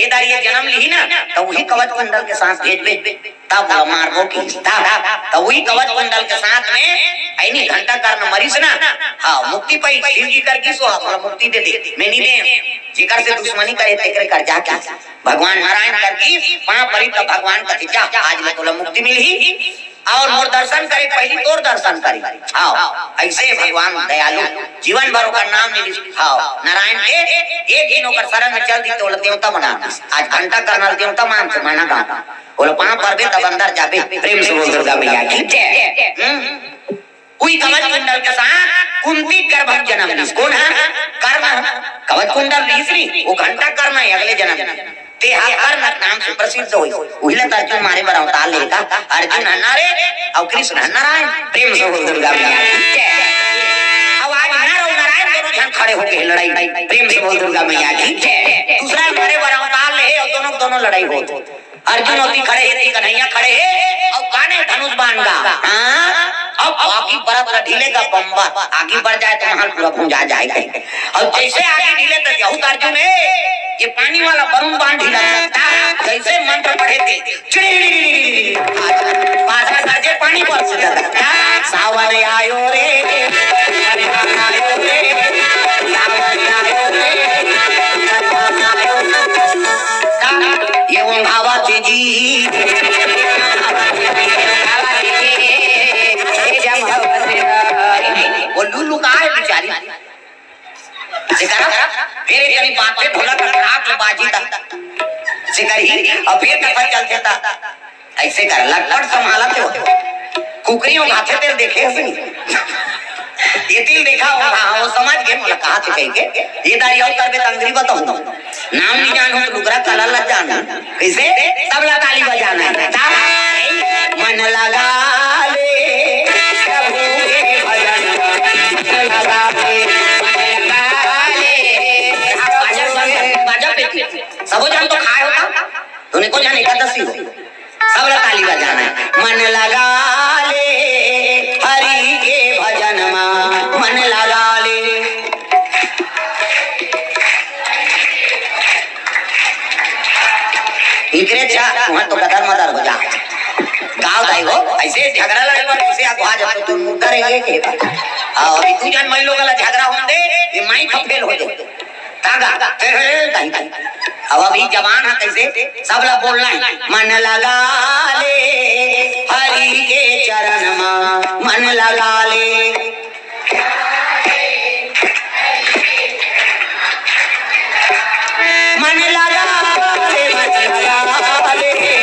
ये दारी ये जन्म लिही ना, त वही कवच कुंडल के साथ भेजबे। तब ओला मारबो कहिस। तब, तब वही कवच कुंडल के साथ में अइनी घंटा कर्ण मरिस ना, हाँ, मुक्ति पाइस, शिव जी कर गिस, ओला मुक्ति दे दे, मैं नहीं दे, जेकर से दुश्मनी करे तेकरे कर जा कहिस। भगवान नारायण कर गिस, पाँव परी त भगवान कथे, "जा, आज ले तोला मुक्ति मिलही, अउ मोर दर्शन करे, पहिली तोर दर्शन करे।" हाँ, अइसे भगवान दयालु, जीवन भर ओकर नाम नहीं लिस। हाँ, नारायण के एक दिन ओकर शरण में चल दी, त ओला देवता बना दिस। आज घंटा कर्ण ल देवता मानथे, माना गाँव। ओला पाँव परबे तब अंदर जाबे। प्रेम से बोल दुर्गा मैया की जय। हम्म। उही कवच कुंडल के साथ कुंती गर्भ में जन्म लिस। कोन ह? कर्ण ह। कवच कुंडल रिहिस नी, वो घंटा कर्ण हे, अगले जन्म में। ते ह कर्ण के नाम से प्रसिद्ध होइस। उही ला त अर्जुन मारे बर अवतार लेहे का। अर्जुन ह नर अउ कृष्ण ह नारायण। प्रेम से बोल दुर्गा मैया की जय। अब आज नर अउ नारायण दोनों झन खड़े होके लड़ई। प्रेम से बोल दुर्गा मैया की जय। दूसरा मारे बर अवतार लेहे अउ दोनों, दोनों लड़ई होत। अर्जुन ओती खड़े हे, एती कन्हैया खड़े हे, अउ काने धनुष बाण गा। हाँ? अब आगी बरत ला ढीले गा बम्बर, आगी बर जाए त महल पूरा भुंजा जाए कहिके। अउ जइसे आगी ढीले त यहू त अर्जुन हे, ये पानी वाला वरुण बाण ढीला गा। जइसे मंत्र पढ़े ते, चिड़ी, पाछा गरजे पानी बरस गा। सावन आयो रे, सावन आयो रे, सावन आयो रे, सावन आयो रे। ये ओंघावत हे जी। वो लुलु का हे बिचारी? जेकरा फेर एक जनी बात पे ढोलक खटखटात ले बाजी ता। जेकर ही अउ फेर कथा चलथे ता। अइसे कर, लटपट संभालत हो। कुकरी ओंघाथे तेला देखे हस नी। ये तिल देखा हो, हाँ, वो समझ गे, मोला कहाथे कहिके। ये दारी अउ करबे त अंगरी बताहूँ। नाम नहीं जानहूँ त लुगरा कला ल जानहूँ। कइसे? तब ला ताली बजाना हे। ता-, मन लगा ले, प्रभु के भजन। मन लगा ले, मन लगा ले। बाजा, बाजा, बाजा पे थी। सबो झन तो खाए होता। तूने को जाने एकादशी हो। सब ला ताली बजाना हे। मन लगा ले हरि के भजन मा, मन लगा ले। इकरे चा, वहाँ तो गदर मदर हो जा। गाँव दाई हो, अइसे झगरा लड़े बर कइसे अगवा जात हो, तो मुद्दा रहिए के बा। अउ अभी दू झन माई लोग ला झगरा होन दे, ये माई का फेल हो जाए। तागा, हे, हे, ताई, ताई। अब अभी जवान हे, कइसे? सब ला बोलना हे। मन लगा ले, हरि के चरण मा, मन लगा ले। मन लगा ले, मन लगा ले।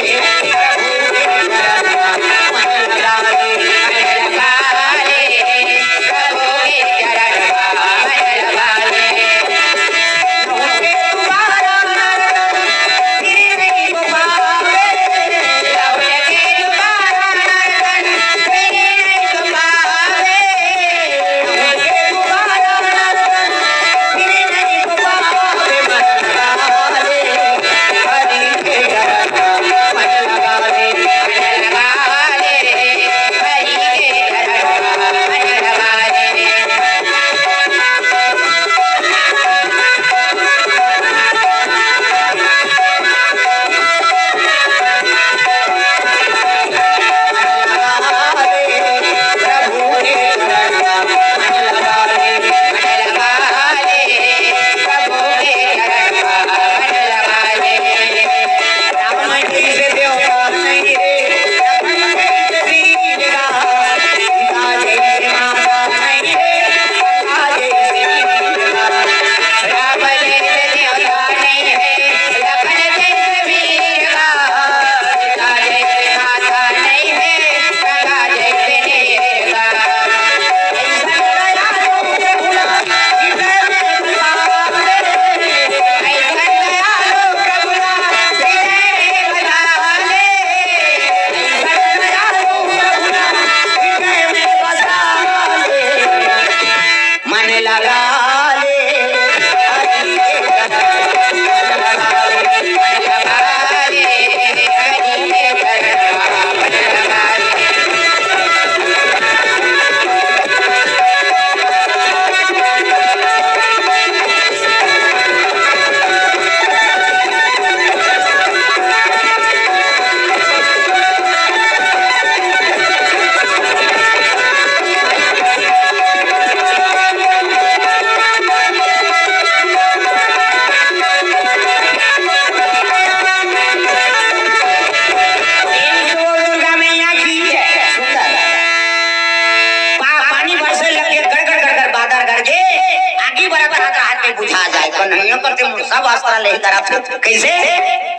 करत हे। कइसे?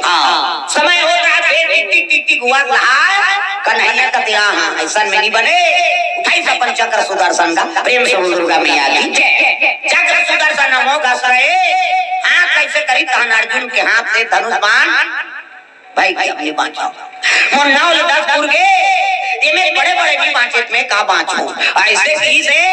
हाँ, समय होत रहा, फेर टिक टिक टिक टिक हुआ रहा, कन्हैया कथे हाँ, अइसन में नहीं बने। उठाइस अपन चक्र सुदर्शन गा, प्रेम से बोल दुर्गा मैया की जय। चक्र सुदर्शन अमोघ अस रहे, हाँ, कइसे करी तहन अर्जुन के हाथ से धनुष बाण भाई, कि अब नहीं बाँचव। मोर नौ ले दस पुर गे, एमे बड़े-बड़े नहीं बाँचे, त मैं का बाँचहूँ? अइसे कहिस हे,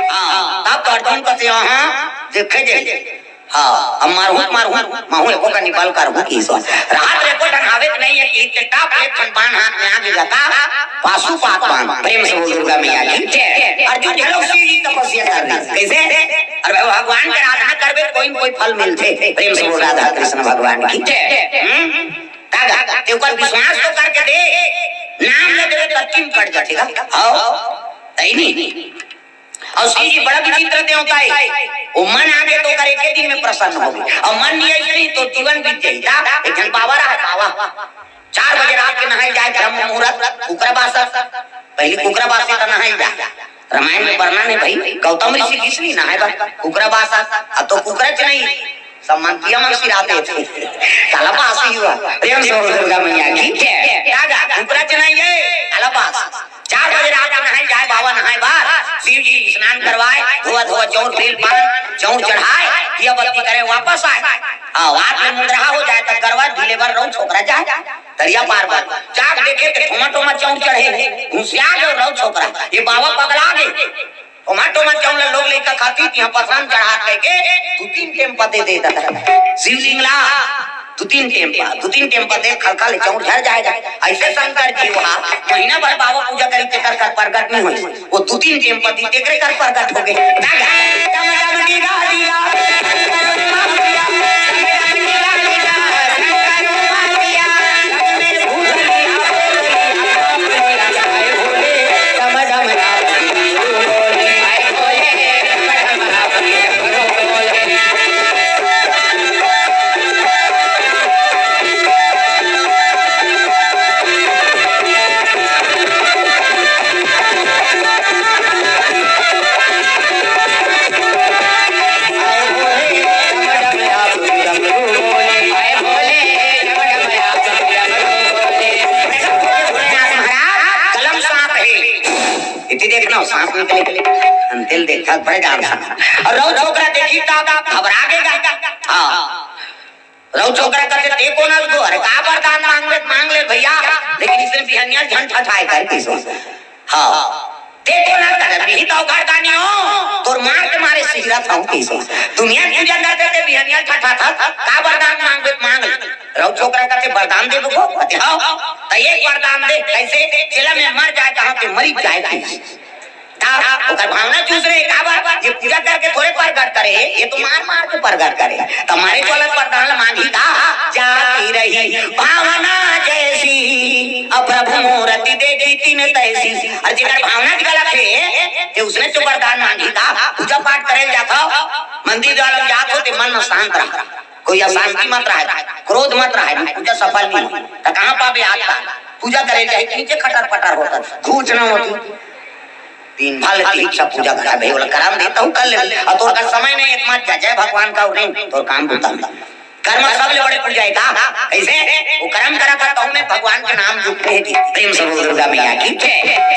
हाँ, तब तो अर्जुन कथे, हाँ, देखे जे, हाँ, अब मारहूँ, मारहूँ, महूँ एको कनी बल करहूँ कहिस हे। रात रे एको ठन हावे त नहीं हे कि ते टाप एक ठन बाण हाथ में आगे जाता, पाशुपात बाण, प्रेम से बोल दुर्गा मैया की जय। अर्जुन घलो शिव जी तपस्या कर रहे, कइसे? अरे भगवान के आराधना करबे, कोई न कोई फल मिलथे, प्रेम से बोल राधा कृष्ण भगवान की जय। हम्म? दादा, ते ओकर विश्वास तो करके देख, नाम ल देबे त चिम कट जाथे गा। हव, तही नहीं। अउ शिव जी बड़ा विचित्र देवता हे, वो मन आगे तो ओकर एके दिन में प्रसन्न होगे, अउ मन नहीं अइसे नहीं तो जीवन बीत जाही। दा, एक झन बाबा रहा, बाबा, चार बजे रात के नहाय जाय, ब्रह्म मुहूर्त, कुकरा बासा, पहली कुकरा बासा त नहाय जाय। रामायण में वर्णन हे भाई, गौतम ऋषि किस नहीं नहाय बा, कुकरा बासा, अब तो कुकरा च नहीं, सब मन पिया मन सिराते थे। काला बासी हुआ। प्रेम से बोल दुर्गा मैया की जय। दादा, कुकरा च नहीं हे, काला बास। चार बजे रात में नहाय जाय, बाबा नहाय बर। शिव जी स्नान करवाय, धोवा धोवा चौर, बेल पान, चौर चढ़ाय, दिया बत्ती करे, वापस आय। आ, रात में मुंदरहा हो जाय, तब गरवा ढीले बर रउ छोकरा जाय, दरिया पार बर। जाके देखे त ठोमा ठोमा चौर चढ़े हे, घुसिया गे रउ छोकरा, ये बाबा पगला गे। ओमा टोमा चौर ल लोग लइका खाती, तिहां पसरान चढ़ात कहिके दू तीन टेम पते दे देता। शिवलिंग ला दू तीन टेम पा, दू तीन टेम पते खलखल चौर झर जाय गा। अइसे शंकर जी वहां महीना भर बाबा पूजा करी, तेकर कर प्रगट नहीं होय। वो दू तीन टेम पति तेकरे कर प्रगट होगे। डम डम डीगा डीगा। कलम सांप हे। इति देखना, सांप निकले। अंतिल देखा, बड़े जान सांप। अउ रउ छोकरा देखी त घबरा गे गा। हाँ। रउ छोकरा कथे, "ते कोन अस गो? अरे का वरदान मांगबे, मांग ले भइया, लेकिन इसने बिहनिया झन ठठाय कर कहिस हे।" हाँ। ते कोन अस? "अरे मिही तो घरदानी हो, तोर मार के मारे सिहरत हंव कहिस हे।" दुनिया के पूजा करथे ते बिहनिया ठठाथस, का वरदान मांगबे, मांग ले। रउ छोकरा कथे, "वरदान देबो गो?" कथे, "हव।" "त एक वरदान दे।" "कइसे?" "चला मैं मर जाय, कहां ते मरी जाय कहिस।" त ओकर भावना चूस रहे, काबर? ये पूजा करके थोरे प्रगट करे, ये तो मार मार के प्रगट करे। त मारे वाला प्रधान ल मांगी का? जाती रही भावना जैसी, अब प्रभु मूरति देखी तिन तैसी। अउ जेकर भावना गलत हे, ते उसने तो वरदान मांगी का? पूजा पाठ करे जात हो, मंदिर वाला जात हो, ते मन में शांत रहा, कोई अशांति मत रहे, क्रोध मत रहे, पूजा सफल नहीं हो। त कहां पाबे आज का? पूजा करे जाए, नीचे खटर पटर होता, घूचना होती। दिन भर ले तिही सब पूजा करा भाई, ओला करम देता हूँ, कर ले। अउ तोर कर समय नहीं, एक मत जा, जय भगवान का नहीं, तोर काम बूता में। कर्म सबले बड़े पूजा हे का? कइसे? वो कर्म करा था, तहू में भगवान के नाम जुट रहे जी। प्रेम से बोल दुर्गा मैया की जय।